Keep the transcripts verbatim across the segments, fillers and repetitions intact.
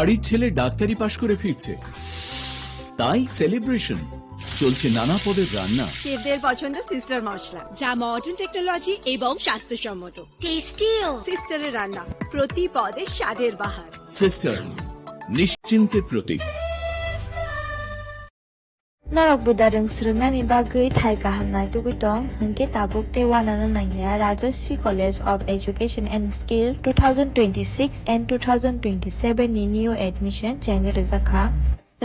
বাড়ির ছেলে ডাক্তারি পাশ করে ফিরছে, তাই সেলিব্রেশন। চলছে নানা পদের রান্না। শেফদের পছন্দ সিস্টার মশলা, যা মডার্ন টেকনোলজি এবং স্বাস্থ্যসম্মত। টেস্টিও। সিস্টারের রান্না, প্রতি পদে স্বাদের বাহার। সিস্টার, নিশ্চিন্তের প্রতীক। Norok buda rwng swrwngnani bagwi thai kaham naitugwi tong, hwnkhe tabuk tei uanano nangya Rajashree College of Education and Skill two thousand twenty-six and two thousand twenty-seven ni new admission chengwi rwjakha.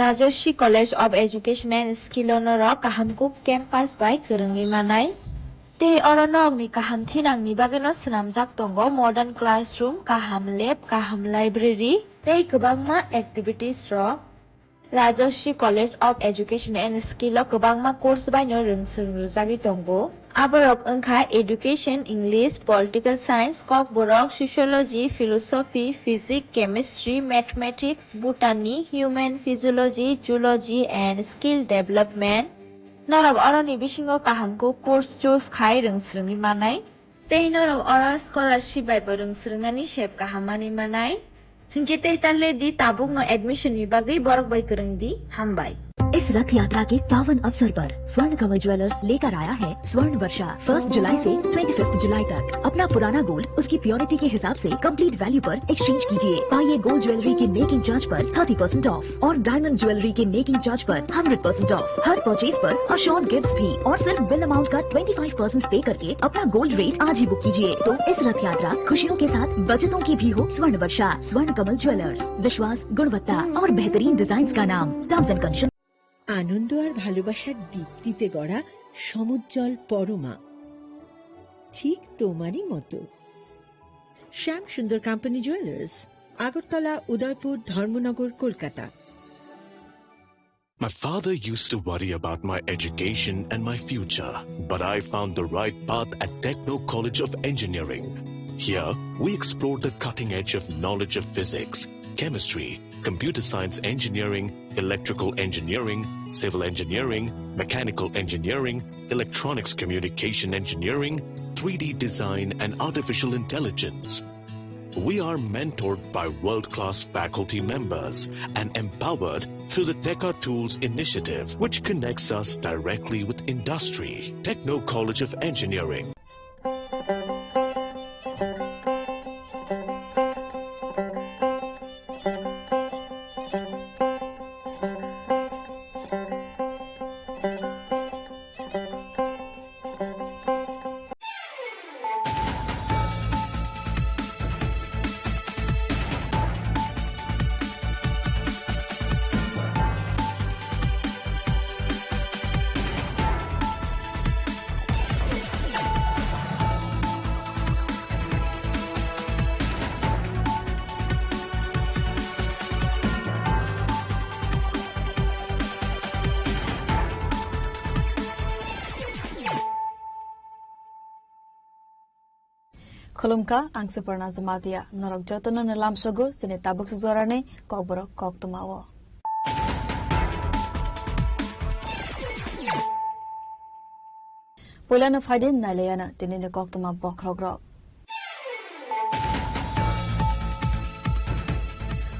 Rajashree College of Education and Skill o norok kaham kuk campus bai kwrwngwi manai. Tei oro norokni kaham thinangni bagwino swnamjak tongo modern classroom, kaham lab, kaham library tei kwbangma activities rok. Rajashree College of Education and Skill o kwbangma course baino rwng swrwng rwjagwi tongo. Aborok wngkha Education, English, Political Science, Kokborok, Sociology, Philosophy, Physics, Chemistry, Mathematics, Botany, Human Physiology, Zoology and Skill Development. Norok oroni bisingo kaham kuk course choose khai rwng swrwngwi manai. Tei norok oro scholarship bai bo rwng swrwngnani sep kaham manwi manai. Hinkhe tei ta le di, tabukno admission ni bagwi borok bai kwrwng di. Hambai. इस रथ यात्रा के पावन अवसर पर स्वर्ण कमल ज्वेलर्स लेकर आया है स्वर्ण वर्षा। फर्स्ट जुलाई से ट्वेंटी फिफ्थ जुलाई तक अपना पुराना गोल्ड उसकी प्योरिटी के हिसाब से कंप्लीट वैल्यू पर एक्सचेंज कीजिए। पाइए गोल्ड ज्वेलरी के मेकिंग चार्ज पर थर्टी परसेंट ऑफ और डायमंड ज्वेलरी के मेकिंग चार्ज पर हंड्रेड परसेंट ऑफ। हर परचेज पर अश्योर्ड गिफ्ट्स भी और सिर्फ बिल अमाउंट का ट्वेंटी फ़ाइव परसेंट पे करके अपना गोल्ड रेट आज ही बुक कीजिए। तो इस रथ यात्रा खुशियों के साथ बचतों की भी हो स्वर्ण वर्षा। स्वर्ण कमल ज्वेलर्स, विश्वास, गुणवत्ता और बेहतरीन डिजाइन का नाम। Terms and condition. আনন্দ আর ভালোবাসার দীপ্তিতে গড়া সমুজ্জ্বল পরমা, ঠিক তোমারই মতো। শ্যাম সুন্দর কোম্পানি জুয়েলার্স, আগরতলা, উদয়পুর, ধর্মনগর, Kolkata. My father used to worry about my education and my future, but I found the right path at Techno College of Engineering. Here, we explore the cutting edge of knowledge of physics, chemistry, computer science engineering, electrical engineering, civil engineering, mechanical engineering, electronics communication engineering, three D design, and artificial intelligence. We are mentored by world-class faculty members and empowered through the Teka Tools initiative, which connects us directly with industry. Techno College of Engineering. Khulumkha, ang Suparna Jamatia. Norok jotono no lamsogo chini tabuk jorani kokborok koktwmao. Puilano phaidi nailayana tinini koktwma bokhorokrok.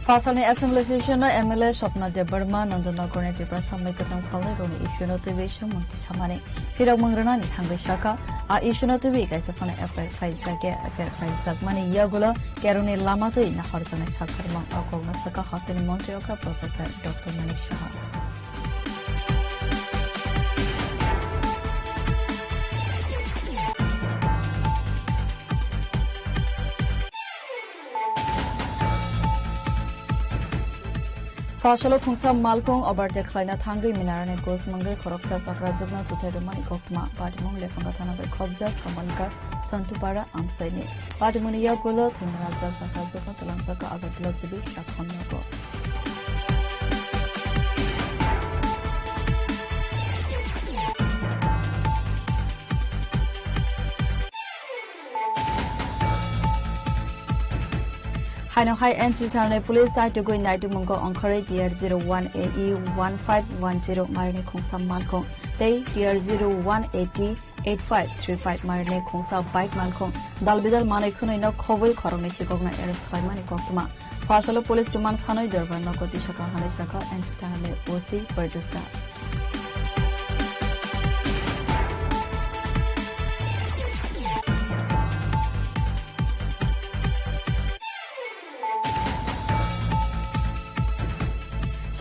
Phalsalni Assembly Session-o M L A Swapna Debbarma, Nandanagorni Tiprasa Sambai Kwcham Khalnai rokni issue-no twiwi samung tisamani phirok mung rwnani thangwi sakha, a issue-no twiwi kaisa phano F I R khlaijak ya, F I R khlaijakmani yagulo kerongni lama twi nahorjaknai sakharmung. O kokno sakha hasteni montri okra Professor Doctor Manik Saha. Phalsalo phungsa malkhung overtake khlaina thangwi minarani gus mungwi khoroksa chakrajwkno chuthai rwmani koktwma. Patimung Lephanga thana bai khopjak Kamalghat Santupara amchaini. Patimungni yagulo thwngna rajak chakrajwkno twlangjakha Agartala civil protection nogo. Haino hai N C tharnai police chaitugwi naitukmungo ongkhorwi T R zero one A E one five one zero marini khungsa malkhung tei T R zero one A T eight five three five marini khungsa bike malkhung dalbidal manwi khwnwino khobwi khoroknwi sikokno arrest khlaimani koktwma. Phasalo police remand sanwi dorbar nogo tisaka halai saka N C tharnani O C Perdus Da.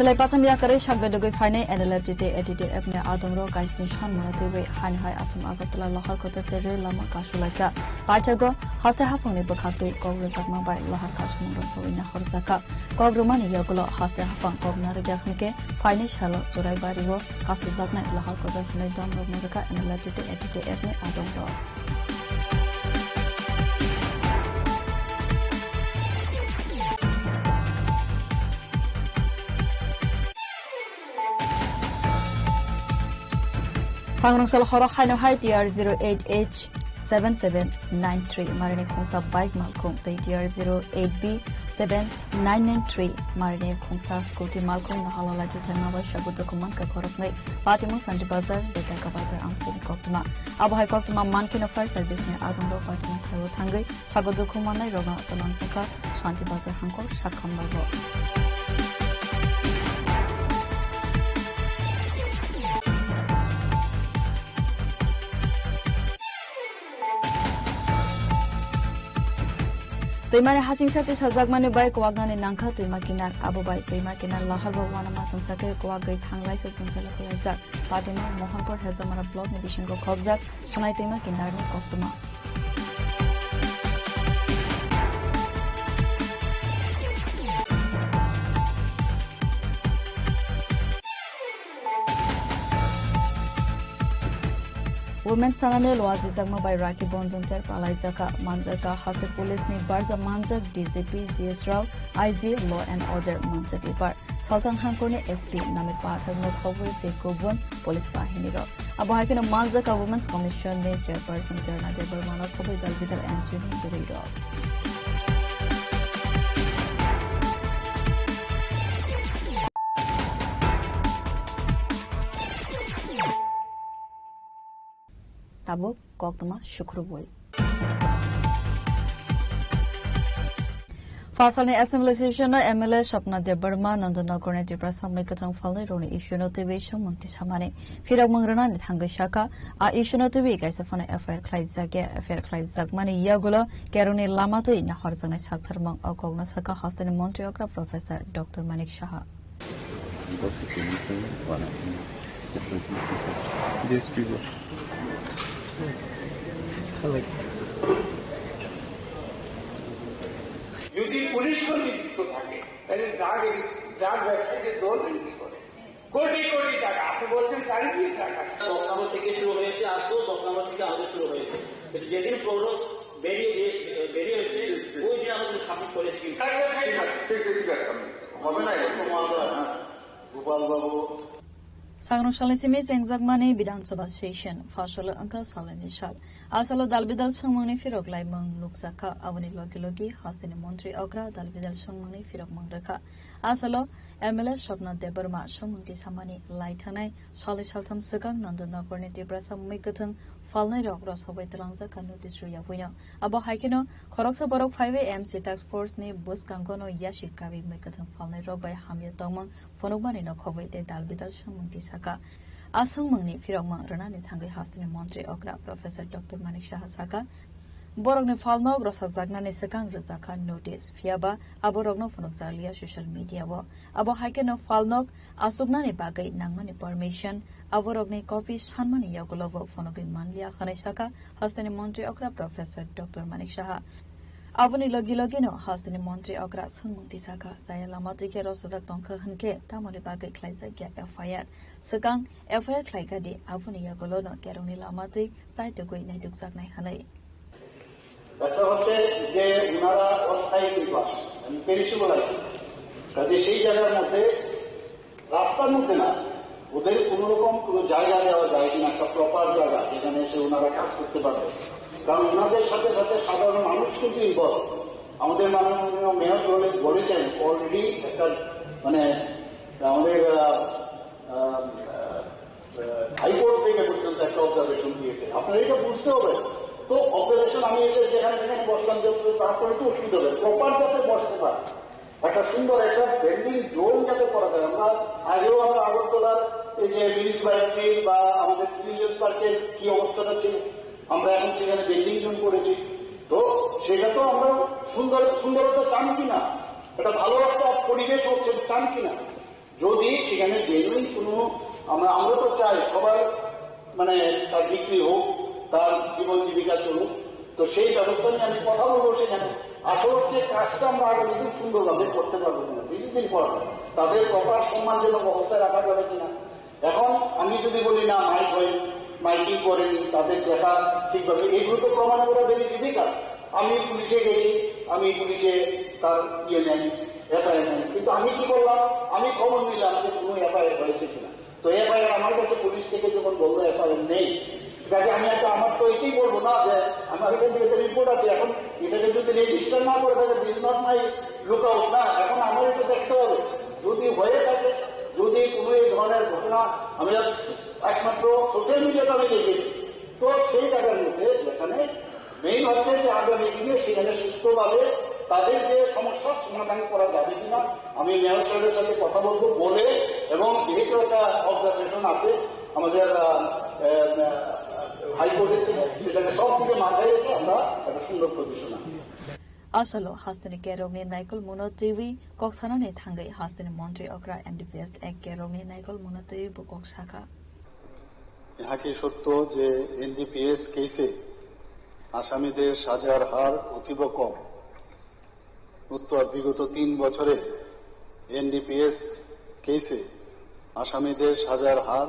Selai pacham yakarwi sakbe dogwi phainai N L F T tei A T T F ni adongrok kaisni sanmano twiwi haino hai Assam Agartala Loharkota tei rel lama kasulaikha. Paithago haste haphangni bwkhaktwi kok rwjakma bai Loharka sumung rwsawi nahorjakha. Kok rwmani yagulo haste haphang kok narwkya hwnkhe phainai salo Churaibario kasujaknai Loharkota hwnwi domrokno rwkha N L F T tei A T T F ni adongrok. Sangrong sal horo haino hai T R zero eight H seven seven nine three marini khungsa bike malkhung tei T R zero eight B seven nine nine three marini khungsa scooty malkhung no halala jujangma bai sabu document ka khoroknwi Patimung Santi Bazar, Betaka Bazar amsini koktwma. Abo hai koktwma mankhe no fire service ni adongrok Patimung thaio thangwi sago dukhu manai rogno twlang chakha Santi Bazar hangkor sakhambago. Twimani hachingsa tei sajakmani bai kwaknani nangkha twima kinar. Abo bai twima kinar lahar bo uanama songsa khe kwagwi thanglaiso jwngjalo kwlaijak. Patima Mohanpur Hezamara block ni bisingo khobjak Sonai twima kinarni koktwma. Women's thanani luajijakma bai Rakhi Bondon ter palaijakha, manjakha haste police ni barja manjak D G P G S Rao, I G Law and Order manjak ipar. Salthang hangkorni S P Namir Pathakno khobwi tei kubun police bahinirok. Abo hai kheno manjakha Women's Commission ni Chairperson Jarna Debbarmano khobwi dal bidal N G O ni bwrwirok. Tabuk koktwma sukrubwi. Phasalni Assembly Session-o M L A Swapna Debbarma, Nandanagarni Tiprasa Mwkhwtwng phalnai rokni issue-no twiwi swngmung tisamani phirokmung rwnani thangwi sakha, a issue-no twiwi kaisa phano F I R khlaijakya, F I R khlaijakmani yagulo kerongni lama twi nahorjaknai saktharmung. O kokno sakha hasteni montri okra Professor Doctor Manik Saha. যদি পুলিশ কর্মী যুক্ত থাকে, তাহলে drug, drug ব্যবসায়ীদের দল তৈরি করে, কোটি কোটি টাকা। আপনি বলছেন গাড়ি দিয়ে টাকা। দশ নম্বর থেকে শুরু হয়েছে, আসতো দশ নম্বর থেকে আমাদের শুরু হয়েছে, কিন্তু যেদিন প্রৌঢ় বেরিয়ে দিয়ে, বেরিয়ে হচ্ছে, ওই দিন আমাদের সাবমিট করে স্কিম। ঠিক আছে, ঠিক আছে, ঠিক আছে, ঠিক আছে, আমি হবে না, এরকম হবে না। গোপাল babu. Sangrong salni simi chengjakmani Bidhan Sabha session, phasalo wngkha salni sal. Asalo dal bidal swngmungni phirok laimung nukjakha, aboni logi logi hasteni montri okra dal bidal swngmungni phirokmung rwkha. Asalo M L A Swapna Debbarma swngmung tisamani lai thangnai salni saltham swkang Nandanagarni Tiprasa Mwkhwtwng phalnai rok rosogwi twlangjakha notice rwyabuino. Abo hai kheno khoroksa borok phaiwi M C task force ni bwskango no yasi kabi mwkhwtwng phalnai rok bai hamya tongmung phunukmani no khobwi tei dal bidal swngmung tisakha. A swngmungni phirokmung rwnani thangwi hasteni montri okra Professor Doctor Manik Saha sakha, borokni phalnok rosajaknani swkang rwjakha notice, phiyaba aborokno phunukjakliya social media-o. Abo hai kheno phalnok achuknani bagwi nangmani permission, aborokni copy sanmani yagulobo phunugwi manliya hwnwi sakha hasteni montri okra Professor Doctor Manik Saha. Aboni logi logino hasteni montri okra swngmung tisakha, chaya lama twi khe rosajak tongkha hwnkhe tamoni bagwi khlaijakya F I R. Swkang F I R khlaikha di, aboni yagulono kerongni lama twi chaitugwi naidukjaknai hwnwi. একটা হচ্ছে যে ওনারা অস্থায়ী কিন্তু আসেন, আমি পেরিসেবল আর কি। কাজে সেই জায়গার মধ্যে রাস্তার মধ্যে না, ওদের কোনো রকম কোনো জায়গা দেওয়া যায় কিনা, একটা প্রপার জায়গা যেখানে এসে ওনারা কাজ করতে পারবে, কারণ ওনাদের সাথে সাথে সাধারণ মানুষ কিন্তু ইনভলভ। আমাদের মাননীয় মেয়র বলে-, বলেছেন, অলরেডি একটা, মানে, আমাদের, আহ, আহ, আহ, হাইকোর্ট থেকে পর্যন্ত একটা অবজারভেশন দিয়েছে। আপনারা এটা বুঝতে হবে। তো অবজারভেশন আমি এসে যেখানে যেখানে বসলাম, যে তারপরে তো অসুবিধা হবে, প্রপার যাতে বসতে পারে, একটা সুন্দর একটা ভেন্ডিং জোন যাতে করা যায়। আমরা আগেও আমরা আগরতলার এই যে মিউনিসিপ্যালিটি বা আমাদের চিলড্রেন্স পার্কের কি অবস্থাটা ছিল, আমরা এখন সেখানে ভেন্ডিং জোন করেছি। তো সেটা তো আমরা সুন্দর, সুন্দরতা চান কি না, একটা ভালো একটা পরিবেশ হোক, সেটা চান কি না? যদি সেখানে জেনুইন কোনো, আমরা, আমরা তো চাই সবার, মানে, তার বিক্রি হোক, তার জীবন জীবিকা চলুক, তো সেই ব্যবস্থা নিয়ে আমি কথা বলবো সেখানে। আসল হচ্ছে কাজটা আমরা আগামী দিন সুন্দরভাবে করতে পারবো কিনা, দিস ইজ ইম্পর্টেন্ট। তাদের প্রপার সম্মানজনক অবস্থায় রাখা যাবে কিনা। এখন আমি যদি বলি না, মাইক হয়, মাইকিং করেনি, তাদের দেখা ঠিকভাবে, এগুলো তো প্রমাণ করা ভেরি ডিফিকাল্ট। আমি পুলিশে গেছি, আমি পুলিশে তার ইয়ে নেন, এফআইআর নেন, কিন্তু আমি কি করলাম, আমি খবর নিলাম যে কোনো এফআইআর হয়েছে কিনা। তো এফআইআর আমার কাছে পুলিশ থেকে যখন বললো এফআইআর নেই, ঠিক আছে, আমি একটা, আমার তো এটাই বলবো না যে আমার এখান থেকে একটা রিপোর্ট আছে, এখন এটাকে যদি রেজিস্টার না করে থাকে, this not my look out না। এখন আমার এটা দেখতে হবে, যদি হয়ে থাকে, যদি কোনো এই ধরনের ঘটনা আমি একমাত্র সোশ্যাল মিডিয়াতে আমি দেখেছি, তো সেই জায়গার মধ্যে যেখানে মেইন হচ্ছে যে আগামী দিনে সেখানে সুস্থভাবে তাদের যে সমস্যার সমাধান করা যাবে কিনা আমি মেয়র সাহেবের সাথে কথা বলবো বলে, এবং যেহেতু একটা অবজারভেশন আছে আমাদের, আহ, আহ, হাইকোর্টের থেকে, সেটাকে সব দিকে মাথায় রেখে আমরা একটা সুন্দর পজিশন আনবো। Asalo hasteni kerokni naikol muno twiwi kok sanani thangwi hasteni montri okra N D P S ek kerokni naikol muno twiwi bo kok sakha. এহাকি সত্য যে এনডিপিএস কেসে আসামিদের সাজার হার অতীব কম। উত্তর, বিগত তিন বছরে এনডিপিএস কেসে আসামিদের সাজার হার,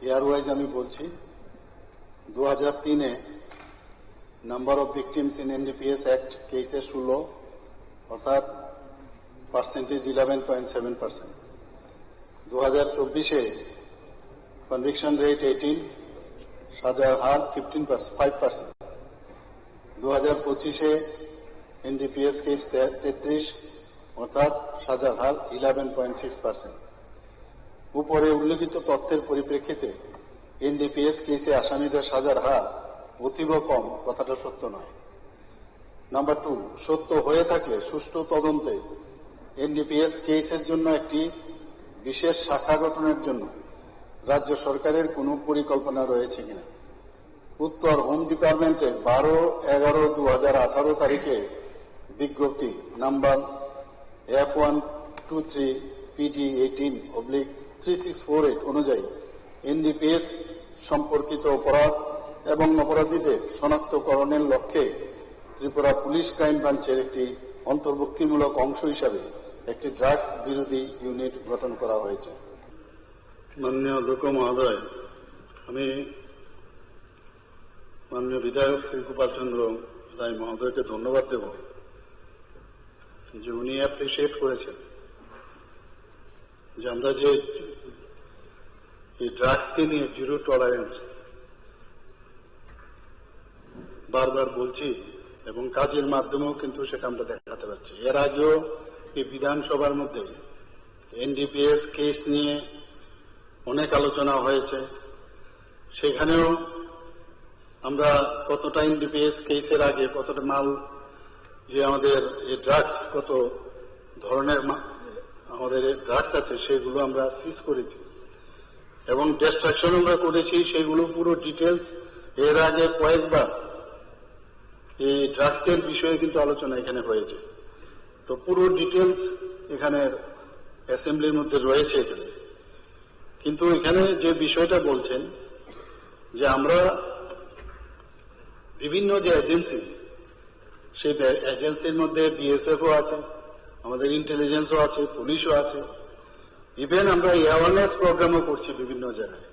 ইয়ার ওয়াইজ আমি বলছি, দু হাজার তিনে number of victims in NDPS act কেসে ষোলো, অর্থাৎ percentage eleven point seven percent. দু হাজার চব্বিশে কনভিকশন রেট এইটিন, সাজার হার ফিফটিন পার্সেন্ট, ফাইভ পার্সেন্ট। দু হাজার পঁচিশে এনডিপিএস কেস তেত্রিশ, অর্থাৎ সাজার হার ইলেভেন পয়েন্ট সিক্স পার্সেন্ট। উপরে উল্লেখিত তথ্যের পরিপ্রেক্ষিতে এনডিপিএস কেসে আসামিদের সাজার হার অতীব কম কথাটা সত্য নয়। নাম্বার টু, সত্য হয়ে থাকলে সুষ্ঠু তদন্তে এনডিপিএস কেসের জন্য একটি বিশেষ শাখা গঠনের জন্য রাজ্য সরকারের কোনো পরিকল্পনা রয়েছে কিনা। উত্তর, হোম ডিপার্টমেন্টে বারো এগারো দু হাজার আঠারো তারিখে বিজ্ঞপ্তি number F one two three PD eighteen oblique three six four eight অনুযায়ী এনডিপিএস সম্পর্কিত অপরাধ এবং অপরাধীদের শনাক্তকরণের লক্ষ্যে ত্রিপুরা পুলিশ ক্রাইম ব্রাঞ্চের একটি অন্তর্ভুক্তিমূলক অংশ হিসাবে একটি ড্রাগস বিরোধী ইউনিট গঠন করা হয়েছে। মাননীয় অধ্যক্ষ মহোদয়, আমি মাননীয় বিধায়ক শ্রী গোপাল চন্দ্র রায় মহোদয়কে ধন্যবাদ দেব যে উনি অ্যাপ্রিসিয়েট করেছেন যে আমরা যে এই ড্রাগসকে নিয়ে জিরো টলারেন্স বারবার বলছি এবং কাজের মাধ্যমেও কিন্তু সেটা আমরা দেখাতে পারছি। এর আগেও এই বিধানসভার মধ্যে এনডিপিএস কেস নিয়ে অনেক আলোচনা হয়েছে, সেখানেও আমরা কতটা এনডিপিএস কেসের আগে কতটা মাল, যে আমাদের এই ড্রাগস, কত ধরনের মা-, আমাদের ড্রাগস আছে, সেগুলো আমরা সিজ করেছি এবং ডিস্ট্রাকশন আমরা করেছি, সেগুলো পুরো ডিটেলস এর আগে কয়েকবার এই ড্রাগসের বিষয়ে কিন্তু আলোচনা এখানে হয়েছে। তো পুরো ডিটেলস এখানে অ্যাসেম্বলির মধ্যে রয়েছে এখানে। কিন্তু এখানে যে বিষয়টা বলছেন যে আমরা বিভিন্ন যে এজেন্সি, সেই বে-, এজেন্সির মধ্যে বিএসএফও আছে, আমাদের ইন্টেলিজেন্সও আছে, পুলিশও আছে, ইভেন আমরা অ্যাওয়ারনেস প্রোগ্রামও করছি বিভিন্ন জায়গায়।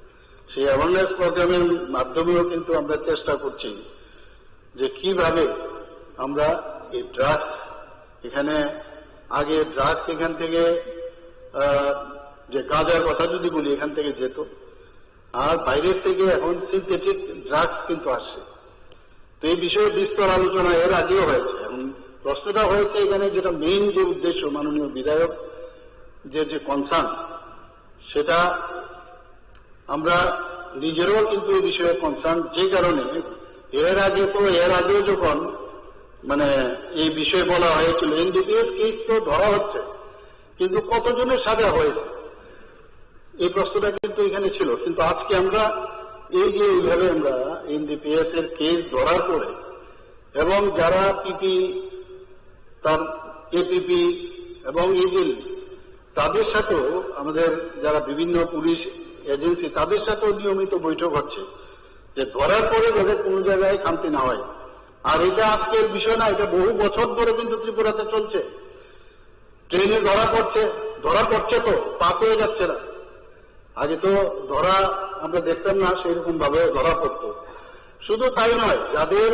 সেই অ্যাওয়ারনেস প্রোগ্রামের মাধ্যমেও কিন্তু আমরা চেষ্টা করছি যে কিভাবে আমরা এই ড্রাগস, এখানে আগে ড্রাগস এখান থেকে, আহ, যে গাঁজার কথা যদি বলি, এখান থেকে যেত, আর বাইরের থেকে এখন সিনথেটিক ড্রাগস কিন্তু আসছে। তো এই বিষয়ে বিস্তর আলোচনা এর আগেও হয়েছে এবং প্রশ্নটা হয়েছে এখানে যেটা মেইন যে উদ্দেশ্য মাননীয় বিধায়ক যে, যে কনসার্ন, সেটা আমরা নিজেরাও কিন্তু এই বিষয়ে কনসার্ন, যে কারণে এর আগে তো, এর আগেও যখন মানে এই বিষয়ে বলা হয়েছিল, এনডিপিএস কেস তো ধরা হচ্ছে, কিন্তু কতজনের সাজা হয়েছে, এই প্রশ্নটা কিন্তু এখানে ছিল। কিন্তু আজকে আমরা এই যে এইভাবে আমরা এনডিপিএস এর কেস ধরার পরে এবং যারা পিপি, তার এপিপি এবং এই যে তাদের সাথেও আমাদের যারা বিভিন্ন পুলিশ এজেন্সি, তাদের সাথেও নিয়মিত বৈঠক হচ্ছে যে ধরার পরে যাতে কোনো জায়গায় খামতি না হয়। আর এটা আজকের বিষয় না, এটা বহু বছর ধরে কিন্তু ত্রিপুরাতে চলছে। ট্রেনে ধরা পড়ছে, ধরা পড়ছে তো, পাস হয়ে যাচ্ছে না। আগে তো ধরা আমরা দেখতাম না, সেই রকম ভাবে ধরা পড়তো। শুধু তাই নয়, যাদের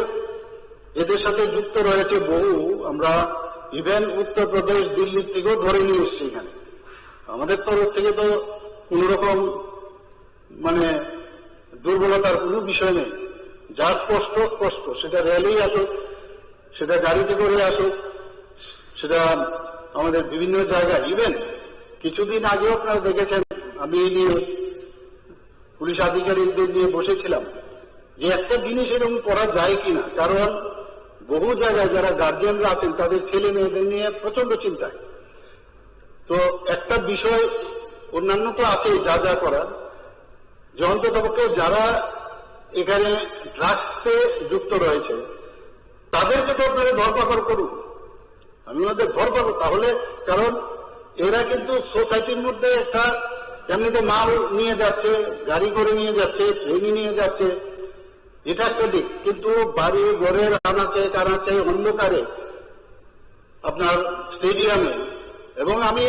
এদের সাথে যুক্ত রয়েছে বহু, আমরা ইভেন উত্তর প্রদেশ, দিল্লির থেকেও ধরে নিয়ে এসেছি এখানে। আমাদের তরফ থেকে তো কোনো রকম মানে দুর্বলতার কোনো বিষয় নেই, যা স্পষ্ট স্পষ্ট, সেটা রেলেই আসুক, সেটা গাড়িতে করে আসুক, সেটা আমাদের বিভিন্ন জায়গায়, ইভেন কিছুদিন আগেও আপনারা দেখেছেন, আমি এই নিয়ে পুলিশ আধিকারিকদের নিয়ে বসেছিলাম যে একটা জিনিস এরকম করা যায় কিনা, কারণ বহু জায়গায় যারা গার্জিয়ানরা আছেন তাদের ছেলে মেয়েদের নিয়ে প্রচন্ড চিন্তায়। তো একটা বিষয় অন্যান্য তো আছেই যা যা করার, যে অন্ততপক্ষে যারা এখানে ড্রাগসে যুক্ত রয়েছে তাদেরকে তো আপনারা ধরপাকড় করুন। আমি ওনাদের ধরপাকড়, তাহলে, কারণ এরা কিন্তু সোসাইটির মধ্যে একটা এমনিতে মাল নিয়ে যাচ্ছে, গাড়ি করে নিয়ে যাচ্ছে, ট্রেনে নিয়ে যাচ্ছে, এটা একটা দিক। কিন্তু বাড়ি ঘরের আনাচে কানাচে অন্ধকারে আপনার স্টেডিয়ামে, এবং আমি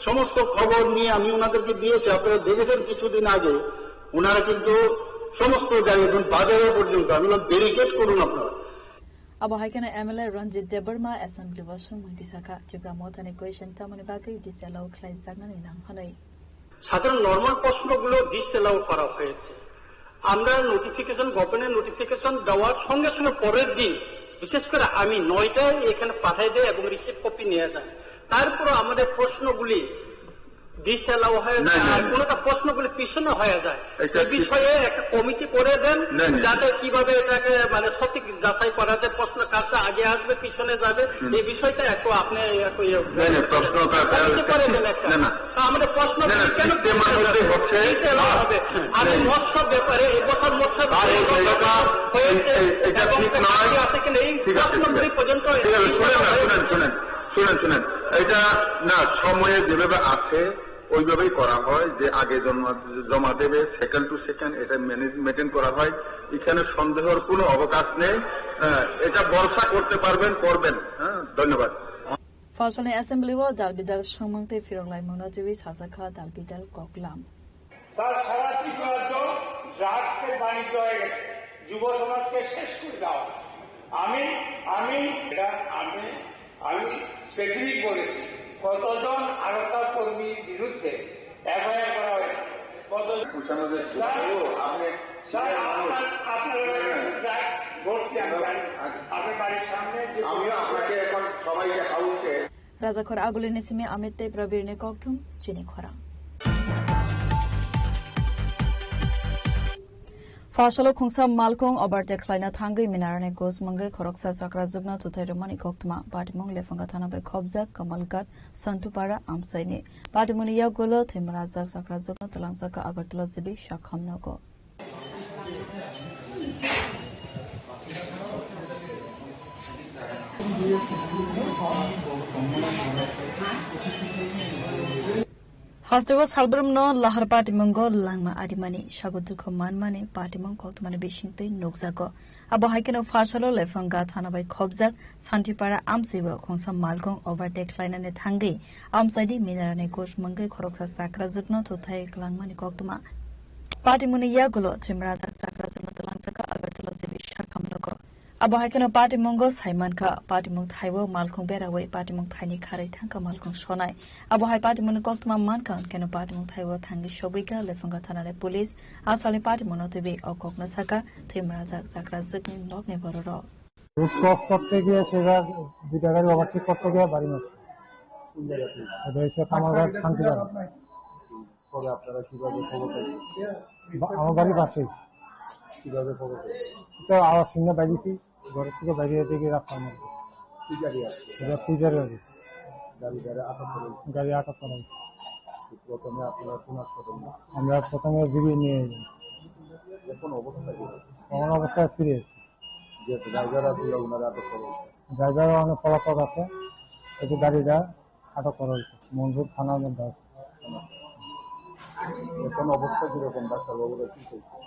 সমস্ত খবর নিয়ে আমি ওনাদেরকে দিয়েছি, আপনারা দেখেছেন কিছুদিন আগে, ওনারা কিন্তু সমস্ত জায়গায়, এখন বাজারে পর্যন্ত, আমি বললাম, ব্যারিকেড করুন আপনারা। Abo hai kheno M L A Ranjit Debbarma assembly o swngmung tisakha, Tipra Mothani question tamoni bagwi disalo khlaijaknani nang hwnwi. সাধারণ নরমাল প্রশ্নগুলো ডিসঅ্যালাউ করা হয়েছে। আমরা নোটিফিকেশন, গভর্নমেন্টের নোটিফিকেশন দেওয়ার সঙ্গে সঙ্গে পরের দিন, বিশেষ করে আমি নয়টায় এখানে পাঠাই দেয় এবং রিসিভ কপি নিয়ে যায়। তারপরও আমাদের প্রশ্নগুলি ডিসঅ্যালাউ হয়ে না, যায়, না, আর না। কোনোটা প্রশ্নগুলি পিছনে হয়ে যায়। এটা এই ঠিক। বিষয়ে একটা কমিটি করে দেন, না, না। যাতে কিভাবে এটাকে মানে সঠিক যাচাই করা যায়, প্রশ্ন কারটা আগে আসবে, পিছনে যাবে, হুম। এই বিষয়টা একটু আপনি একটু ইয়ে না, না, প্রশ্ন কারটা কমিটি করে দেন একটা। না, না। তা আমাদের প্রশ্ন না, না, কেন সিস্টেমের মধ্যে হচ্ছে, পিছনে হবে? আমি না। মৎস্য ব্যাপারে এই বছর মৎস্য স্যার, এই জায়গাটা, হয়েছে এই, এই, এটা এবং ঠিক নয়। আছে কিনা এই ঠিক আছে, ঠিক প্রশ্নগুলি আছে। পর্যন্ত ঠিক আছে, শুনেন না, শুনেন, শুনেন, শুনেন, শুনেন। এটা না, সময়ে যেভাবে আছে, ওইভাবেই করা হয় যে আগে জমা, জমা দেবে, সেকেন্ড টু সেকেন্ড এটা মেনে-, মেনটেন করা হয়। এখানে সন্দেহর কোনো অবকাশ নেই। হ্যাঁ, এটা ভরসা করতে পারবেন, করবেন। হ্যাঁ, ধন্যবাদ। Phalsalni assembly o dal bidal swngmung tei phirok laimung no twiwi sajak kha dal bidal koklam. Sir, সারা ত্রিপুরার তো ড্রাগসের বাণিজ্য হয়ে গেছে, যুব সমাজকে শেষ করে দেওয়া হচ্ছে। আমি, আমি, এটা আমি আমি স্পেসিফিক বলেছি, কতজন আরতা কর্মীর বিরুদ্ধে এফআইআর করা হয়েছে, কতজন পুলিশ আমাদের স্যার, ও, আপনি স্যার, আপনার, আপনার এলাকায় ড্রাগস ভর্তি আমি জানি। আপনার বাড়ির সামনে যে আমিও আপনাকে এখন সবাইকে হাউসকে Rajakhor Agulini simi Amit tei Prabirni kokthum chini khorang. Phalsalo khungsa malkhung overtake khlaina thangwi minarani gos mungwi khoroksa chakrajwkno twthai rwmani koktwma. Patimung Lephanga thana bai khopjak Kamalghat Santupara amchaini. Patimungni yagulo thwimrajak chakrajwkno twlangjak kha Agartala G B Shakham nogo. Hasteo salbrumno lahar patimungo langma arimani, sago dukhu manmani patimung koktwmani bisingtwi nukjago. Abo hai kheno Phalsalo Lephanga thana bai khopjak Santipara amchaibo khungsa malkhung overtake khlainani thangwi amchaini minarani gos mungwi khoroksa chakrajwkno twthai kwlangmani koktwma. Patimungni yagulo thwimrajak chakrajwkno twlangjakha Agartala G B Shakham nogo. Abo hai kheno patimungo sai mankha, patimung thaibo malkhung berawi patimung thaini kharwi thangkha malkhung sonai. Abo hai patimungni koktwma mankha, hwnkhe no patimung thaibo thangwi sogwikha Lephunga thanani police. Asalni patimungno twiwi o kokno sakha, thwi mwnajak chakrajwkni nokni bororok. Route cross করতে গিয়ে সেটা দুইটা গাড়ি ওভারটেক করতে গিয়ে বাড়ি মারছে। কোন জায়গা থেকে? এটা হচ্ছে কামারঘাট শান্তিবাজার। পরে আপনারা কিভাবে খবর পাইছেন? বা-, আমার বাড়ির পাশেই। কিভাবে খবর পাইছেন? তো আওয়াজ শুনে বাইরেছি, ঘরের থেকে বাইরে দেখি রাস্তার মধ্যে। কি গাড়ি আছে? এটা পিজার গাড়ি। গাড়ি, গাড়ি আটক করা হয়েছে। গাড়ি আটক করা হয়েছে। তো প্রথমে আপনারা কোন হাসপাতালে? আমরা প্রথমে জিবি নিয়ে এলাম। এখন অবস্থা কি? এখন অবস্থা সিরিয়াস। যে ড্রাইভার আছে, ওনারা আটক করা হয়েছে। ড্রাইভার অনেক পলাতক আছে, শুধু গাড়িটা আটক করা হয়েছে, মনপুর থানার মধ্যে আছে। এখন অবস্থা কিরকম? ডাক্তারবাবুরা কি বলছে?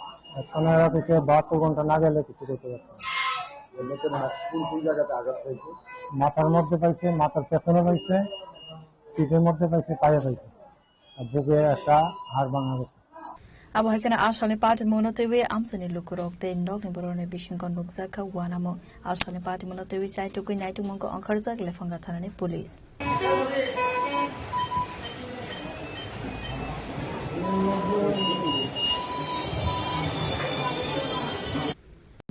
এখন এরা কিছু বাহাত্তর ঘন্টা না গেলে কিছু করতে পারছে না। এমনিতে মানে কোন কোন জায়গাতে আঘাত হয়েছে? মাথার মধ্যে পাইছে, মাথার পেছনে পাইছে, পিঠের মধ্যে পাইছে, পায়ে পাইছে, আর বুকে একটা হাড় ভাঙা গেছে। Abo hai kheno asalni patimungno twiwi amchaini lukurok tei nokni borokni bisingo nukjakha uanamung. Asalni patimungno twiwi chaitugwi naitukmungo ongkharjak Lephunga thanani police.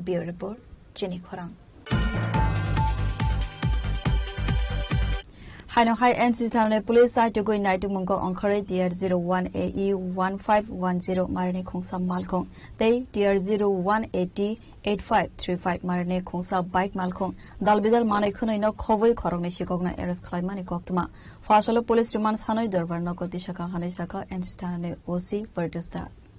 Bureau Report, Chini Khorang. Haino hai N C C thanani police chaitugwi naitukmungo ongkharwi T R zero one A E one five one zero marini khungsa malkhung tei T R zero one A T eight five three five marini khungsa bike malkhung dalbidal manwi khwnwino khobwi khoroknwi sikokno arrest khlaimani koktwma. Phasalo police remand sanwi dorbar nogo tisakha hwnwi sakha N C C thanani O C Paritosh Das.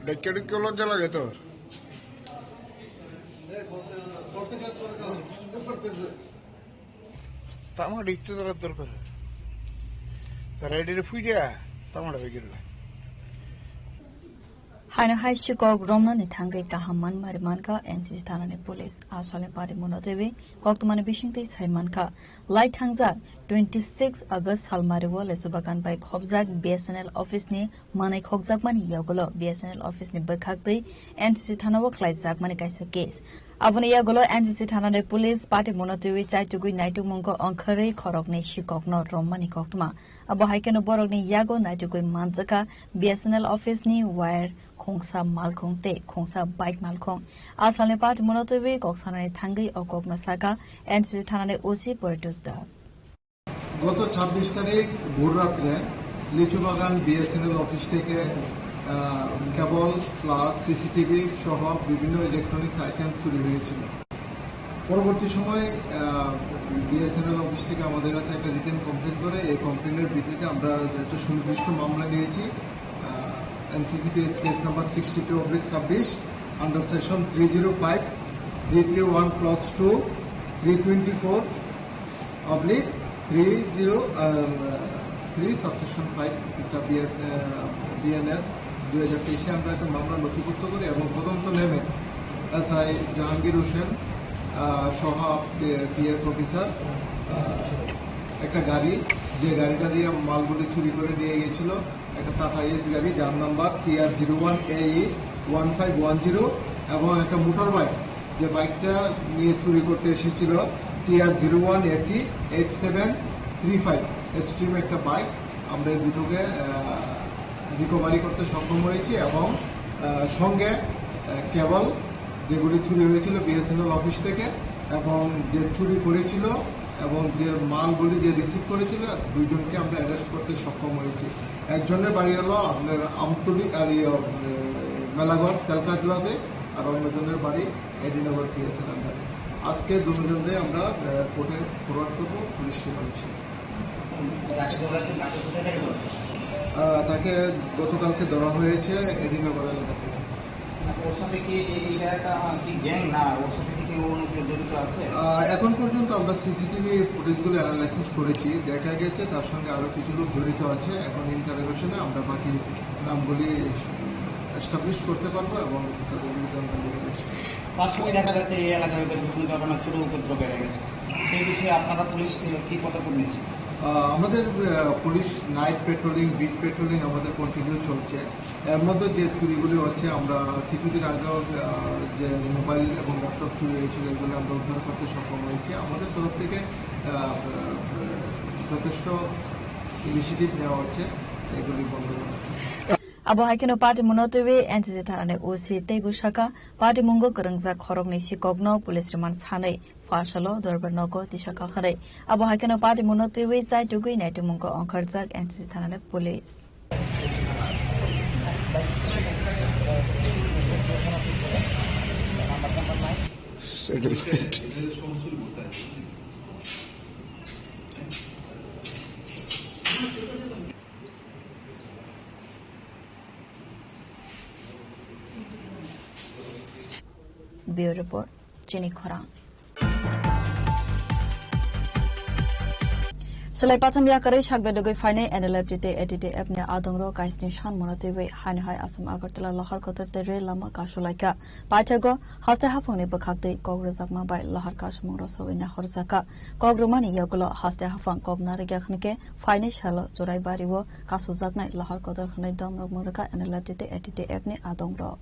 Dekhe dekhe lojja lage tor. Tamo dikte dora dorkar. Tara edire phuiya, tamo da begirla. Haino hai sikok romnani thangwi kaham manmari mankha N C C thanani police. Asalni patimungno twiwi koktwmani bisingtwi sai mankha. Lai thangjak twenty six August salmario Lesubagan bai khobjak B S N L office ni manwi khokjakmani yagulo B S N L office ni bwkhaktwi N C C thanao khlaijakmani kaisa case. Aboni yagulo N C C thanani police patimungno twiwi chaitugwi naitukmungo ongkharwi khoroknwi sikokno romani koktwma. Abo hai kheno borokni yago naitukwi manjakha B S N L office ni wire, khungsa malkhung tei khungsa bike malkhung. Asalni patimungno twiwi kok sanani thangwi o kokno sakha N C C thanani O C Paritosh Das. গত ছাব্বিশ তারিখ ভোর রাত্রে Lichubagan BSNL office থেকে, আহ, কেবল plus CCTV সহ বিভিন্ন electronics item চুরি হয়েছিল। পরবর্তী সময়, আহ, বিএসএনএল অফিস থেকে আমাদের কাছে একটা রিটেন কমপ্লেন করে। এই কমপ্লেনের ভিত্তিতে আমরা একটা সুনির্দিষ্ট মামলা নিয়েছি, আহ, NCCPS case number sixty two oblique ছাব্বিশ, under section three zero five, three three one clause two, three twenty four, oblique three zero, uh, three subsection five, একটা বিএস, আহ, বিএনএস দুই হাজার তেইশে আমরা একটা মামলা নথিভুক্ত করি এবং তদন্ত নেমে এসআই জাহাঙ্গীর হোসেন, আহ, সহ পি-, পিএস অফিসার, আহ, একটা গাড়ি, যে গাড়িটা দিয়ে মালগুলি চুরি করে নিয়ে গেছিল, একটা টাটা এস গাড়ি, যার নাম্বার টিআর জিরো ওয়ান এ ওয়ান ফাইভ ওয়ান জিরো, এবং একটা মোটর বাইক, যে বাইকটা নিয়ে চুরি করতে এসেছিল, TR zero one AT eight seven three five extreme একটা বাইক। আমরা এই দুটোকে, আহ, রিকভারি করতে সক্ষম হয়েছি এবং, আহ, সঙ্গে, আহ, কেবল যেগুলি চুরি হয়েছিল বিএসএনএল অফিস থেকে এবং যে চুরি করেছিল এবং যে মালগুলি যে রিসিভ করেছিল, দুইজনকে আমরা অ্যারেস্ট করতে সক্ষম হয়েছি। একজনের বাড়ি হলো আপনার আমতলী, আর ইয়ে, আহ, মেলাঘর, তেলকাজলাতে, আর অন্যজনের বাড়ি এডিনগর পিএসের আন্ডারে। আজকে দুজনকে আমরা, আহ, কোর্টে ফরওয়ার্ড করবো পুলিশ রিমান্ডে। যাকে ধরা হয়েছে, তাকে কোথায় থেকে ধরা হয়েছে? আহ, তাকে গতকালকে ধরা হয়েছে এডিনগর এলাকা থেকে। ওর সাথে কি এ-, এটা একটা কি গ্যাং না? ওর সাথে কি কেউ অন্য কেউ জড়িত আছে? আহ, এখন পর্যন্ত আমরা সিসিটিভি ফুটেজগুলো অ্যানালাইসিস করেছি, দেখা গেছে তার সঙ্গে আরো কিছু লোক জড়িত আছে। এখন ইন্টারোগেশনে আমরা বাকি নামগুলি এস্টাবলিশ করতে পারবো এবং তাদের বিরুদ্ধে আমরা লিগাল অ্যাকশন নেব। প্রাথমিক দেখা যাচ্ছে এই এলাকায় হয়তো কোনো ধরনের চোর উপদ্রব বেড়ে গেছে। সেই বিষয়ে আপনারা পুলিশ কি পদক্ষেপ নিচ্ছে? আহ, আমাদের, আহ, police night patrolling, beat patrolling আমাদের কন্টিনিউ চলছে। এর মধ্যে যে চুরিগুলি হচ্ছে, আমরা কিছুদিন আগেও, আহ, যে মোবাইল এবং ল্যাপটপ চুরি হয়েছিল, এগুলো আমরা উদ্ধার করতে সক্ষম হয়েছি। আমাদের তরফ থেকে, আহ, যথেষ্ট ইনিশিয়েটিভ নেওয়া হচ্ছে এগুলি বন্ধ করার জন্য। Abo hai kheno party mungno twiwi N C C thanani O C teibo saka, party mungo kwrwngjak khoroknwi sikokno police remand sanwi pha salo dorbar nogo tisa kha hwnwi. Abo hai kheno party mungno twiwi chai tugwi naitukmungo ongkharjak N C C thanani police. Bureau Report, Chini Khorang. Swlai patham yakarwi sakbedogwi phainai N L F T tei A T T F ni adongrok kaisni sanmano twiwi haino hai Assam Agartala Loharkotor tei rel lama kasulaikha. Paithago haste haphangni bwkhaktwi kok rwjakma bai lahar kasamung rwsawi nahorjakha. Kok rwmani yagulo haste haphang kok narwkya hwnkhe phainai salo Churaibari o kasujaknai lahar kotor hwnwi domrok mwngrwkha N L F T tei A T T F ni adongrok.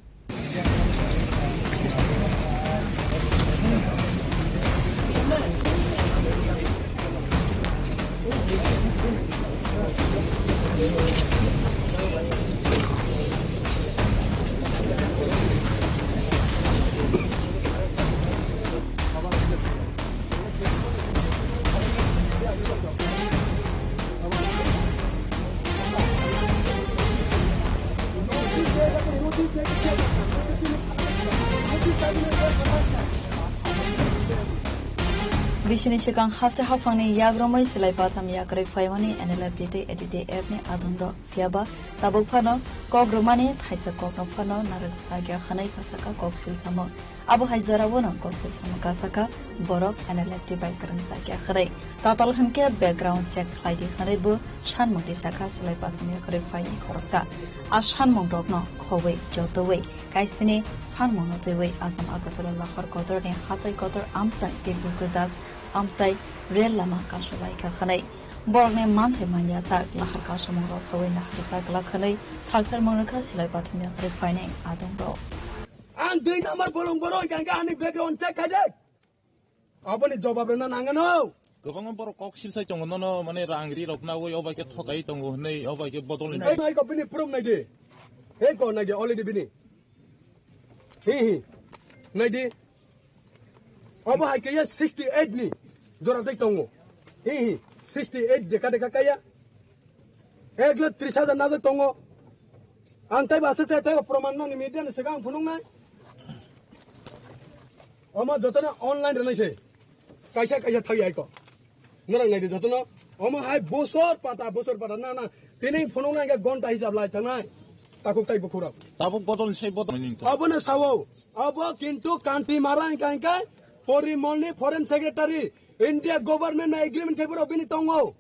Bisini swkang haste haphangni yagromwi swlai patham yakrwi phaimani N L F T tei A T T F ni adongrok. Phiya ba tabuk phano kok rwmani thaisa kokno phano narwk sakya hwnwi kasaka kok silsamo. Abo hai jorao no kok silsamo kasaka borok N L F T bai kwrwng sakya hwnwi. Tatal hwnkhe background check khlai di hwnwi bo sanmung tisakha swlai patham yakarwi phaini khoroksa. A sanmung rokno khobwi jotowi kaisini sanmungno twiwi Assam Agartala Lahar Kotorni hatai kotor amchai tei Gurdas amchai rel lama kasulaikha hwnwi. Borokni manthai manya sak lahar kasamung rwsawi naharjak glak hwnwi salphar mangrwkha swlai patham yakarwi phainai adongrok. Ang dui number bolong borok hwnkha hwnkhe ani background check khai de. Aboni jobab rwna nangano. Kwbangma borok kok silsai tongo nono mane rang ri rok nawi obai khe thokai tongo hwnwi obai khe bodol ni. Ei nai ko bini proof nai de. Ei ko nai de already bini. Hi hi. Nai de. Obo hai khe sixty eight ni jora tei tongo. Hi hi, sixty eight dekha dekha kaya. Ek lakh tris hajar najak tongo. Ang taibo aswk tei taibo proman nani media ni swkang phunuknai. Omo jotono online rwnai se. Kaisa kaisa thai aiko. Norok naidi jotono. Omo hai bosor pata, bosor pata. Na, na. Tini phunuknai khe gonta hisab lai thangnai. Takhuk tai bukhurok. Tabuk bodol ni sai bodol ni to. Obono sao. Obo kintu Kanti Mara hingka hingka Porimol ni foreign secretary, India government na agreement khai borok bini tongo.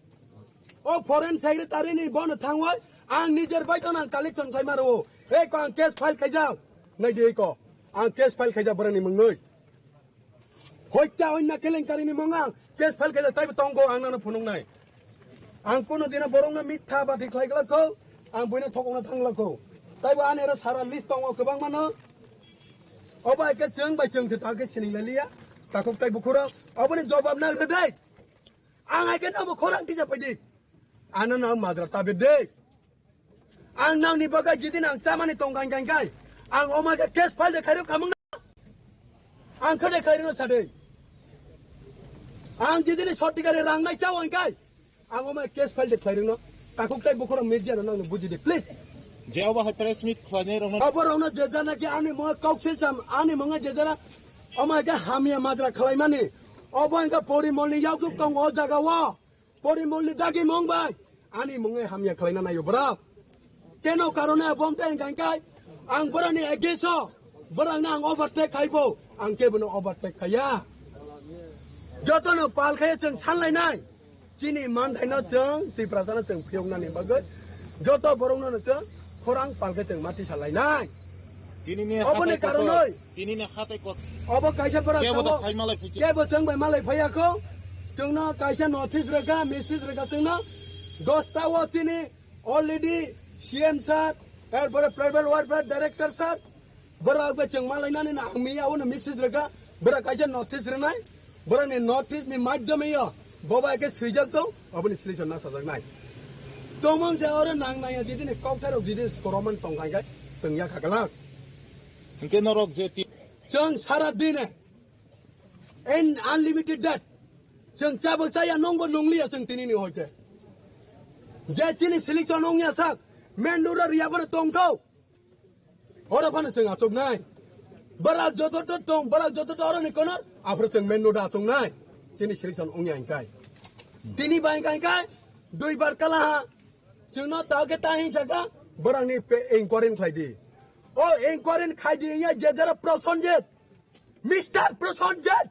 O foreign secretary ni bono thangoi ang nijer bai to nang collection khai maro. Ei ko ang case file khaijak. Nai di ei ko. Ang case file khaijak borani mwngnoi. Hoitta onna kelenkari ni mwnga case file khaijak taibo tongo ang nano phunuknai. Ang kono dino borokno mitha bati khlai glak kho, ang buino thokokna thang glak kho. Taibo ani oro sara list tongo kwbangma no. Obo hai khe chwng bai chwng se ta khe sining lai liya. Takhuk tai bukhurok oboni jobab nang rw dai. Ang hai khe nabo khorang tisa phai di. Ano nang magra ta be dei. Ang nangni bagwi jidin ang chamani tong kang kang kai. Ang omo khe case file de khairok khamung na. Ang khe de khairok sa de. Ang jidin soti gari rang nai chao ang kai. Ang omo case file de khairok no. Takhuk tai bukhoro media no nang buji de please. Je obo hai press meet khlainai rok no. Obo rok no je jana ki ani mo kok se sam ani mo je jana. Omo khe hamya madra khlai mani. Obo ang khe Porimol ni yauk tongo o jaga o. Porimol ni dagi mung bai ani mung e hamya khlaina naio bwrok. Keno karone bom tei hingka hingkai ang borokni against o borokno ang overtake khaibo, ang kebono overtake khaiya. Jotono pal khaiya chwng sanlainai. Chini manthaino chwng Tiprasano chwng phiyoknani bagwi joto borokno chwng khorang pal khe chwng ma tisa lainai. Tinini oboni hatai kotor, karonoi. Tinini hatai kotor. Obo kaisa borok kebo tongo. Kebo chwng bai malai phaiya kho. Chwngno kaisa notice rwkha, message rwkha chwngno. Dosta o chini already C M sir, er pore tribal welfare director sir, borok bai chwng malainani na ang miya uno message rwkha. Borok kaisa notice rwnai. Borokni notice ni madhyome yo boba eke swijak tong, oboni solution na sajaknai. Tongmang je oro nang naya jidini kokthai rok jidini soroman tong kangkhe chwng ya khakalak. Hingke norok je ti- Chwng sara dine in unlimited debt. Chwng chabo chaya nongbo nongliya chwng tinini hoite. Je chini solution ongya sak, main road riya bono tongthok. Oro phano chwng achuknai. Bwrak joto to tong, bwrak joto to oroni kono, aphuru chwng main road achuknai. Chini selection wngya hingkai. Tini bai hingkai, dui bar kala ha. Chwngno tao khe ta hing saka, bwrakni pe-, inquiry khlai di. O inquiry khai di, ya je jara Prosenjit. Mister Prosenjit.